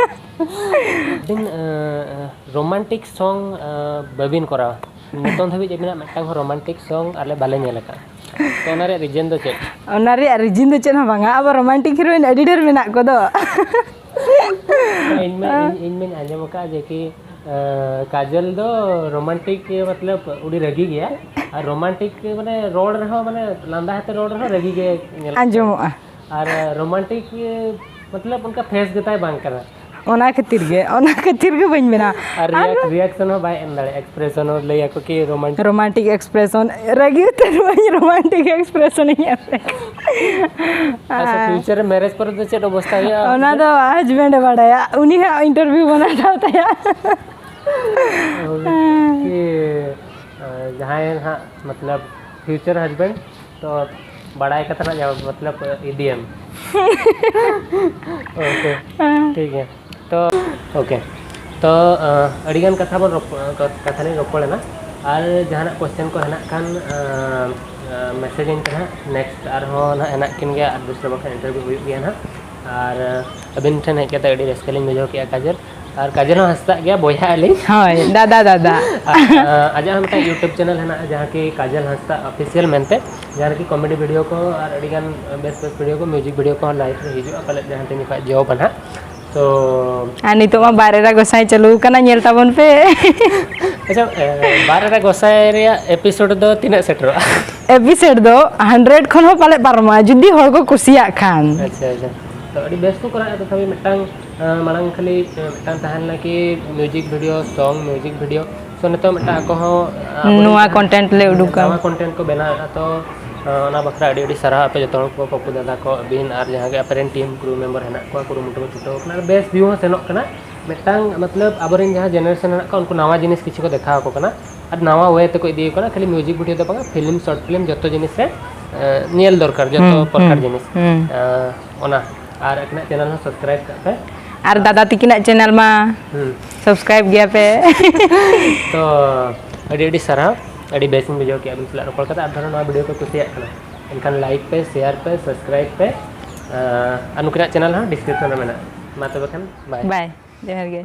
ᱟᱹᱵᱤᱱ, ᱟᱸ, ᱨᱳᱢᱟᱱᱴᱤᱠ ᱥᱚᱝ, ᱟᱸ, ᱵᱟᱹᱵᱤᱱ ᱠᱚᱨᱟᱣᱟ? ᱱᱤᱛᱚᱝ ᱫᱷᱟᱹᱵᱤᱡ ᱟᱹᱵᱤᱱᱟᱜ ᱢᱤᱫᱴᱟᱝ ᱦᱚᱸ ᱨᱳᱢᱟᱱᱴᱤᱠ ᱥᱚᱝ ᱟᱞᱮ ᱵᱟᱞᱮ ᱧᱮᱞ ᱟᱠᱟᱫᱼᱟ᱾ ᱛᱚ, ᱚᱱᱟ ᱨᱮᱭᱟᱜ ᱨᱤᱡᱮᱱ ᱫᱚ ᱪᱮᱫ? ᱚᱱᱟ ᱨᱮᱭᱟᱜ ᱨᱤᱡᱤᱱ ᱫᱚ ᱪᱮᱫ ᱦᱚᱸ ᱵᱟᱝᱟ, ᱟᱵᱚ ᱨᱳᱢᱟᱱᱴᱤᱠ ᱦᱤᱨᱳᱭᱤᱱ ᱟᱹᱰᱤ ᱰᱷᱮᱨ ᱢᱮᱱᱟᱜ ᱠᱚᱫᱚ᱾ ᱤᱧ ᱢᱟ, ᱤᱧ, ᱤᱧ ᱢᱟᱧ ᱟᱸᱡᱚᱢ ᱟᱠᱟᱫᱼᱟ ᱡᱮ ᱠᱤ, ᱟᱸ, ᱠᱟᱡᱚᱞ ᱫᱚ ᱨᱳᱢᱟᱱᱴᱤᱠ, ᱢᱚᱛᱞᱚᱵ, ᱟᱹᱰᱤ ᱨᱟᱹᱜᱤ ᱜᱮᱭᱟ, ᱟᱨ ᱨᱳᱢᱟᱱᱴᱤᱠ, ᱢᱟᱱᱮ, ᱨᱚᱲ ᱨᱮᱦᱚᱸ, ᱢᱟᱱᱮ, ᱞᱟᱸᱫᱟ ᱟᱛᱮ ᱨᱚᱲ ᱨᱮᱦᱚᱸ ᱨᱟᱹᱜᱤ ᱜᱮ ᱧᱮᱞᱚᱜ ᱠᱟᱱᱟ᱾ ᱟᱸᱡᱚᱢᱚᱜᱼᱟ᱾ ᱟᱨ ᱨᱳᱢᱟᱱᱴᱤᱠ, ᱢᱚᱛᱞᱚᱵ, ᱚᱱᱠᱟ ᱯᱷᱮᱥ ᱜᱮᱛᱟᱭ ᱵᱟᱝ ᱠᱟᱱᱟ᱾ ᱚᱱᱟ ᱠᱷᱟᱹᱛᱤᱨ ᱜᱮ, ᱚᱱᱟ ᱠᱷᱟᱹᱛᱤᱨ ᱜᱮ ᱵᱟᱹᱧ ᱢᱮᱱᱟ᱾ ᱟᱨ ᱟᱨ ᱨᱤᱭᱟᱠ-, ᱨᱤᱭᱟᱠᱥᱚᱱ ᱦᱚᱸ ᱵᱟᱭ ᱮᱢ ᱫᱟᱲᱮᱭᱟᱜᱼᱟ, ᱮᱠᱥᱯᱨᱮᱥᱚᱱ ᱦᱚᱸ ᱞᱟᱹᱭ ᱟᱠᱚ ᱠᱤ ᱨᱳᱢᱟᱱᱴᱤᱠ᱾ ᱨᱳᱢᱟᱱᱴᱤᱠ ᱮᱠᱥᱯᱨᱮᱥᱚᱱ, ᱨᱟᱹᱜᱤ ᱩᱛᱟᱹᱨ ᱵᱟᱹᱧ ᱨᱳᱢᱟᱱᱴᱤᱠ ᱮᱠᱥᱯᱨᱮᱥᱚᱱ ᱤᱧ ᱮᱢ ᱞᱮᱫ᱾ ᱟᱪᱪᱷᱟ, ᱟᱨ ᱯᱷᱤᱭᱩᱪᱟᱨ ᱨᱮ ᱢᱮᱨᱮᱡᱽ ᱯᱚᱨᱮ ᱫᱚ ᱪᱮᱫ ᱚᱵᱚᱥᱛᱟ ᱦᱩᱭᱩᱜᱼᱟ? ᱚᱱᱟ ᱫᱚ ᱦᱟᱡᱵᱮᱱᱰ ᱮ ᱵᱟᱲᱟᱭᱟ, ᱩᱱᱤ ᱦᱟᱸᱜ ᱤᱱᱴᱟᱨᱵᱷᱤᱭᱩ ᱵᱚᱱ ᱦᱟᱛᱟᱣ ᱛᱟᱭᱟ᱾ ᱦᱳᱭ, ᱠᱤ, ᱟᱸ, ᱡᱟᱦᱟᱸᱭ ᱦᱟᱸᱜ, ᱢᱚᱛᱞᱚᱵ, ᱯᱷᱤᱭᱩᱪᱟᱨ ᱦᱟᱡᱵᱮᱱᱰ, ᱛᱚ ᱵᱟᱲᱟᱭ ᱠᱟᱛᱷᱟ ᱨᱮᱱᱟᱜ ᱡᱟᱦᱟᱸ ᱢᱚᱛᱞᱚᱵ ᱤᱰᱤᱭᱮᱢ᱾ ᱳᱠᱮ, ᱴᱷᱤᱠ ᱜᱮᱭᱟ᱾ ᱛᱚ, ᱳᱠᱮ, ᱛᱚ, ᱟᱸ, ᱟᱹᱰᱤᱜᱟᱱ ᱠᱟᱛᱷᱟ ᱵᱚᱱ ᱨᱚᱯᱚᱲ, ᱠᱟᱛᱷᱟ ᱞᱤᱧ ᱨᱚᱯᱚᱲ ᱮᱱᱟ, ᱟᱨ ᱡᱟᱦᱟᱱᱟᱜ ᱠᱚᱥᱪᱮᱱ ᱠᱚ ᱦᱮᱱᱟᱜ ᱠᱷᱟᱱ, ᱟᱸ, ᱟᱸ, ᱢᱮᱥᱮᱡᱽ ᱟᱹᱧ ᱯᱮ ᱦᱟᱸᱜ, ᱱᱮᱠᱥᱴ ᱟᱨᱦᱚᱸ ᱱᱟᱦᱟᱜ ᱦᱮᱱᱟᱜ ᱠᱤᱱ ᱜᱮᱭᱟ, ᱟᱨ ᱫᱩᱥᱨᱟ ᱵᱟᱠᱷᱟᱱ ᱤᱱᱴᱟᱨᱵᱷᱤᱭᱩ ᱦᱩᱭᱩᱜ ᱜᱮᱭᱟ ᱱᱟᱦᱟᱜ᱾ ᱟᱨ, ᱟᱸ, ᱟᱹᱵᱤᱱ ᱴᱷᱮᱱ ᱦᱮᱡ ᱠᱟᱛᱮ ᱟᱹᱰᱤ ᱨᱟᱹᱥᱠᱟᱹ ᱞᱤᱧ ᱵᱩᱡᱷᱟᱹᱣ ᱠᱮᱜᱼᱟ, ᱠᱟᱡᱚᱞ᱾ ᱟᱨ ᱠᱟᱡᱚᱞ ᱦᱚᱸ ᱦᱟᱸᱥᱫᱟᱜ ᱜᱮᱭᱟ, ᱵᱚᱭᱦᱟ ᱟᱹᱞᱤᱧ᱾ ᱦᱳᱭ, ᱫᱟᱫᱟ, ᱫᱟᱫᱟ᱾ ᱟᱨ, ᱟᱸ, ᱟᱡᱟᱜ ᱦᱚᱸ ᱢᱤᱫᱴᱟᱝ YouTube ᱪᱮᱱᱮᱞ ᱦᱮᱱᱟᱜᱼᱟ, ᱡᱟᱦᱟᱸ ᱠᱤ ᱠᱟᱡᱚᱞ ᱦᱟᱸᱥᱫᱟ ᱚᱯᱷᱤᱥᱤᱭᱟᱞ ᱢᱮᱱᱛᱮ, ᱡᱟᱦᱟᱸ ᱨᱮᱠᱤ ᱠᱚᱢᱮᱰᱤ ᱵᱷᱤᱰᱤᱭᱳ ᱠᱚ ᱟᱨ ᱟᱹᱰᱤᱜᱟᱱ ᱵᱮᱥ ᱵᱮᱥ ᱵᱷᱤᱰᱤᱭᱳ ᱠᱚ, ᱢᱤᱭᱩᱡᱤᱠ ᱵᱷᱤᱰᱤᱭᱳ ᱠᱚᱦᱚᱸ ᱞᱟᱭᱤᱵᱷ ᱨᱮ ᱦᱤᱡᱩᱜᱼᱟ, ᱯᱟᱞᱮᱫ ᱡᱟᱦᱟᱸ ᱛᱤᱱ ᱡᱚᱠᱷᱚᱱ ᱡᱚ ᱵᱟᱱᱟ᱾ ᱛᱚ, ᱟᱨ ᱱᱤᱛᱚᱜ ᱢᱟ ᱵᱟᱨ ᱮᱨᱟ ᱜᱚᱸᱥᱟᱭ ᱪᱟᱹᱞᱩ ᱟᱠᱟᱱᱟ, ᱧᱮᱞ ᱛᱟᱵᱚᱱ ᱯᱮ᱾ ᱟᱪᱪᱷᱟ, ᱮ, ᱵᱟᱨ ᱮᱨᱟ ᱜᱚᱸᱥᱟᱭ ᱨᱮᱭᱟᱜ ᱮᱯᱤᱥᱳᱰ ᱫᱚ ᱛᱤᱱᱟᱹᱜ ᱥᱮᱴᱮᱨᱚᱜᱼᱟ? ᱮᱯᱤᱥᱳᱰ ᱫᱚ ᱦᱟᱱᱰᱨᱮᱰ ᱠᱷᱚᱱ ᱦᱚᱸ ᱯᱟᱞᱮᱫ ᱯᱟᱨᱚᱢᱚᱜᱼᱟ, ᱡᱩᱫᱤ ᱦᱚᱲ ᱠᱚ ᱠᱩᱥᱤᱭᱟᱜ ᱠᱷᱟᱱ᱾ ᱟᱪᱪᱷᱟ, ᱟᱪᱪᱷᱟ᱾ ᱛᱚ, ᱟᱹᱰᱤ ᱵᱮᱥ ᱠᱚ ᱠᱚᱨᱟᱣᱮᱫᱼᱟ, ᱛᱚᱛᱷᱟᱯᱤ ᱢᱤᱫᱴᱟᱝ, ᱮ, ᱢᱟᱲᱟᱝ ᱠᱷᱟᱹᱞᱤ, ᱮ, ᱢᱤᱫᱴᱟᱝ ᱛᱟᱦᱮᱸ ᱞᱮᱱᱟ ᱠᱤ ᱢᱤᱭᱩᱡᱤᱠ ᱵᱷᱤᱰᱤᱭᱳ, ᱥᱚᱝ, ᱢᱤᱭᱩᱡᱤᱠ ᱵᱷᱤᱰᱤᱭᱳ᱾ ᱛᱚ, ᱱᱤᱛᱚᱜ ᱢᱤᱫᱴᱟᱝ ᱟᱠᱚ ᱦᱚᱸ, ᱮ, ᱟᱵᱚᱨᱮᱱ ᱱᱚᱣᱟ ᱡᱟᱦᱟᱸ ᱠᱚᱱᱴᱮᱱᱴ ᱞᱮ ᱩᱰᱩᱠᱟ᱾ ᱱᱟᱣᱟ ᱠᱚᱱᱴᱮᱱᱴ ᱠᱚ ᱵᱮᱱᱟᱣᱮᱫᱼᱟ, ᱛᱚ, ᱮ, ᱚᱱᱟ ᱵᱟᱠᱷᱨᱟ ᱟᱹᱰᱤ ᱟᱹᱰᱤ ᱥᱟᱨᱦᱟᱣ ᱟᱯᱮ ᱡᱚᱛᱚ ᱦᱚᱲ ᱠᱚ, ᱯᱚᱯᱩ ᱫᱟᱫᱟ ᱠᱚ, ᱟᱹᱵᱤᱱ ᱟᱨ ᱡᱟᱦᱟᱸ ᱜᱮ ᱟᱯᱮ ᱨᱮᱱ ᱴᱤᱢ ᱠᱨᱩ ᱢᱮᱢᱵᱟᱨ ᱦᱮᱱᱟᱜ ᱠᱚᱣᱟ, ᱠᱩᱨᱩᱢᱩᱴᱩ ᱠᱚ ᱪᱷᱩᱴᱟᱹᱣ ᱠᱟᱱᱟ, ᱟᱨ ᱵᱮᱥ ᱵᱷᱤᱭᱩ ᱦᱚᱸ ᱥᱮᱱᱚᱜ ᱠᱟᱱᱟ᱾ ᱢᱤᱫᱴᱟᱝ ᱢᱚᱛᱞᱚᱵ ᱟᱵᱚᱨᱮᱱ ᱡᱟᱦᱟᱸ ᱡᱮᱱᱟᱨᱮᱥᱚᱱ ᱢᱮᱱᱟᱜ ᱠᱚᱣᱟ, ᱩᱱᱠᱩ ᱱᱟᱣᱟ ᱡᱤᱱᱤᱥ ᱠᱤᱪᱷᱩ ᱠᱚ ᱫᱮᱠᱷᱟᱣ ᱟᱠᱚ ᱠᱟᱱᱟ, ᱟᱨ ᱱᱟᱣᱟ ᱳᱭᱮ ᱛᱮᱠᱚ ᱤᱫᱤᱭᱮ ᱠᱟᱱᱟ᱾ ᱠᱷᱟᱹᱞᱤ ᱢᱤᱭᱩᱡᱤᱠ ᱵᱷᱤᱰᱤᱭᱳ ᱫᱚ ᱵᱟᱝᱟ, ᱯᱷᱤᱞᱢ, ᱥᱚᱨᱴ ᱯᱷᱤᱞᱢ, ᱡᱚᱛᱚ ᱡᱤᱱᱤᱥ ᱨᱮ ᱮ, ᱧᱮᱞ ᱫᱚᱨᱠᱟᱨ, ᱡᱚᱛᱚ ᱦᱩᱸ, ᱯᱨᱚᱠᱟᱨ ᱦᱩᱸ, ᱡᱤᱱᱤᱥ᱾ ᱦᱩᱸ᱾ ᱮ, ᱚᱱᱟ, ᱟᱨ ᱟᱹᱠᱤᱱᱟᱜ ᱪᱮᱱᱮᱞ ᱦᱚᱸ ᱥᱟᱵᱥᱠᱨᱟᱭᱤᱵ ᱠᱟᱜ ᱯᱮ᱾ ᱟᱨ ᱫᱟᱫᱟ ᱛᱤᱠᱤᱱᱟᱜ ᱪᱮᱱᱮᱞ ᱢᱟ ᱦᱩᱸ᱾ ᱥᱟᱵᱥᱠᱨᱟᱭᱤᱵ ᱜᱮᱭᱟ ᱯᱮ᱾ ᱛᱚ, ᱟᱹᱰᱤ ᱟᱹᱰᱤ ᱥᱟᱨᱦᱟᱣ, ᱟᱹᱰᱤ ᱵᱮᱥᱤᱧ ᱵᱩᱡᱷᱟᱹᱣ ᱠᱮᱫᱟ ᱟᱹᱵᱤᱱ ᱥᱟᱞᱟᱜ ᱨᱚᱯᱚᱲ ᱠᱟᱛᱮ᱾ ᱟᱨ ᱫᱷᱚᱨᱚ ᱱᱚᱣᱟ ᱵᱷᱤᱰᱤᱭᱳ ᱯᱮ ᱠᱩᱥᱤᱭᱟᱜ ᱠᱟᱱᱟ, ᱮᱱᱠᱷᱟᱱ ᱞᱟᱭᱤᱠ ᱯᱮ, ᱥᱮᱭᱟᱨ ᱯᱮ, ᱥᱟᱵᱥᱠᱨᱟᱭᱤᱵ ᱯᱮ, ᱟᱨ ᱱᱩᱠᱤᱱᱟᱜ ᱪᱮᱱᱮᱞ ᱦᱚᱸ ᱰᱤᱥᱠᱨᱤᱯᱥᱚᱱ ᱨᱮ ᱢᱮᱱᱟᱜᱼᱟ᱾ ᱢᱟ ᱛᱚᱵᱮ ᱠᱷᱟᱱ, ᱵᱟᱭ᱾ ᱵᱟᱭ, ᱡᱚᱦᱟᱨ ᱜᱮ᱾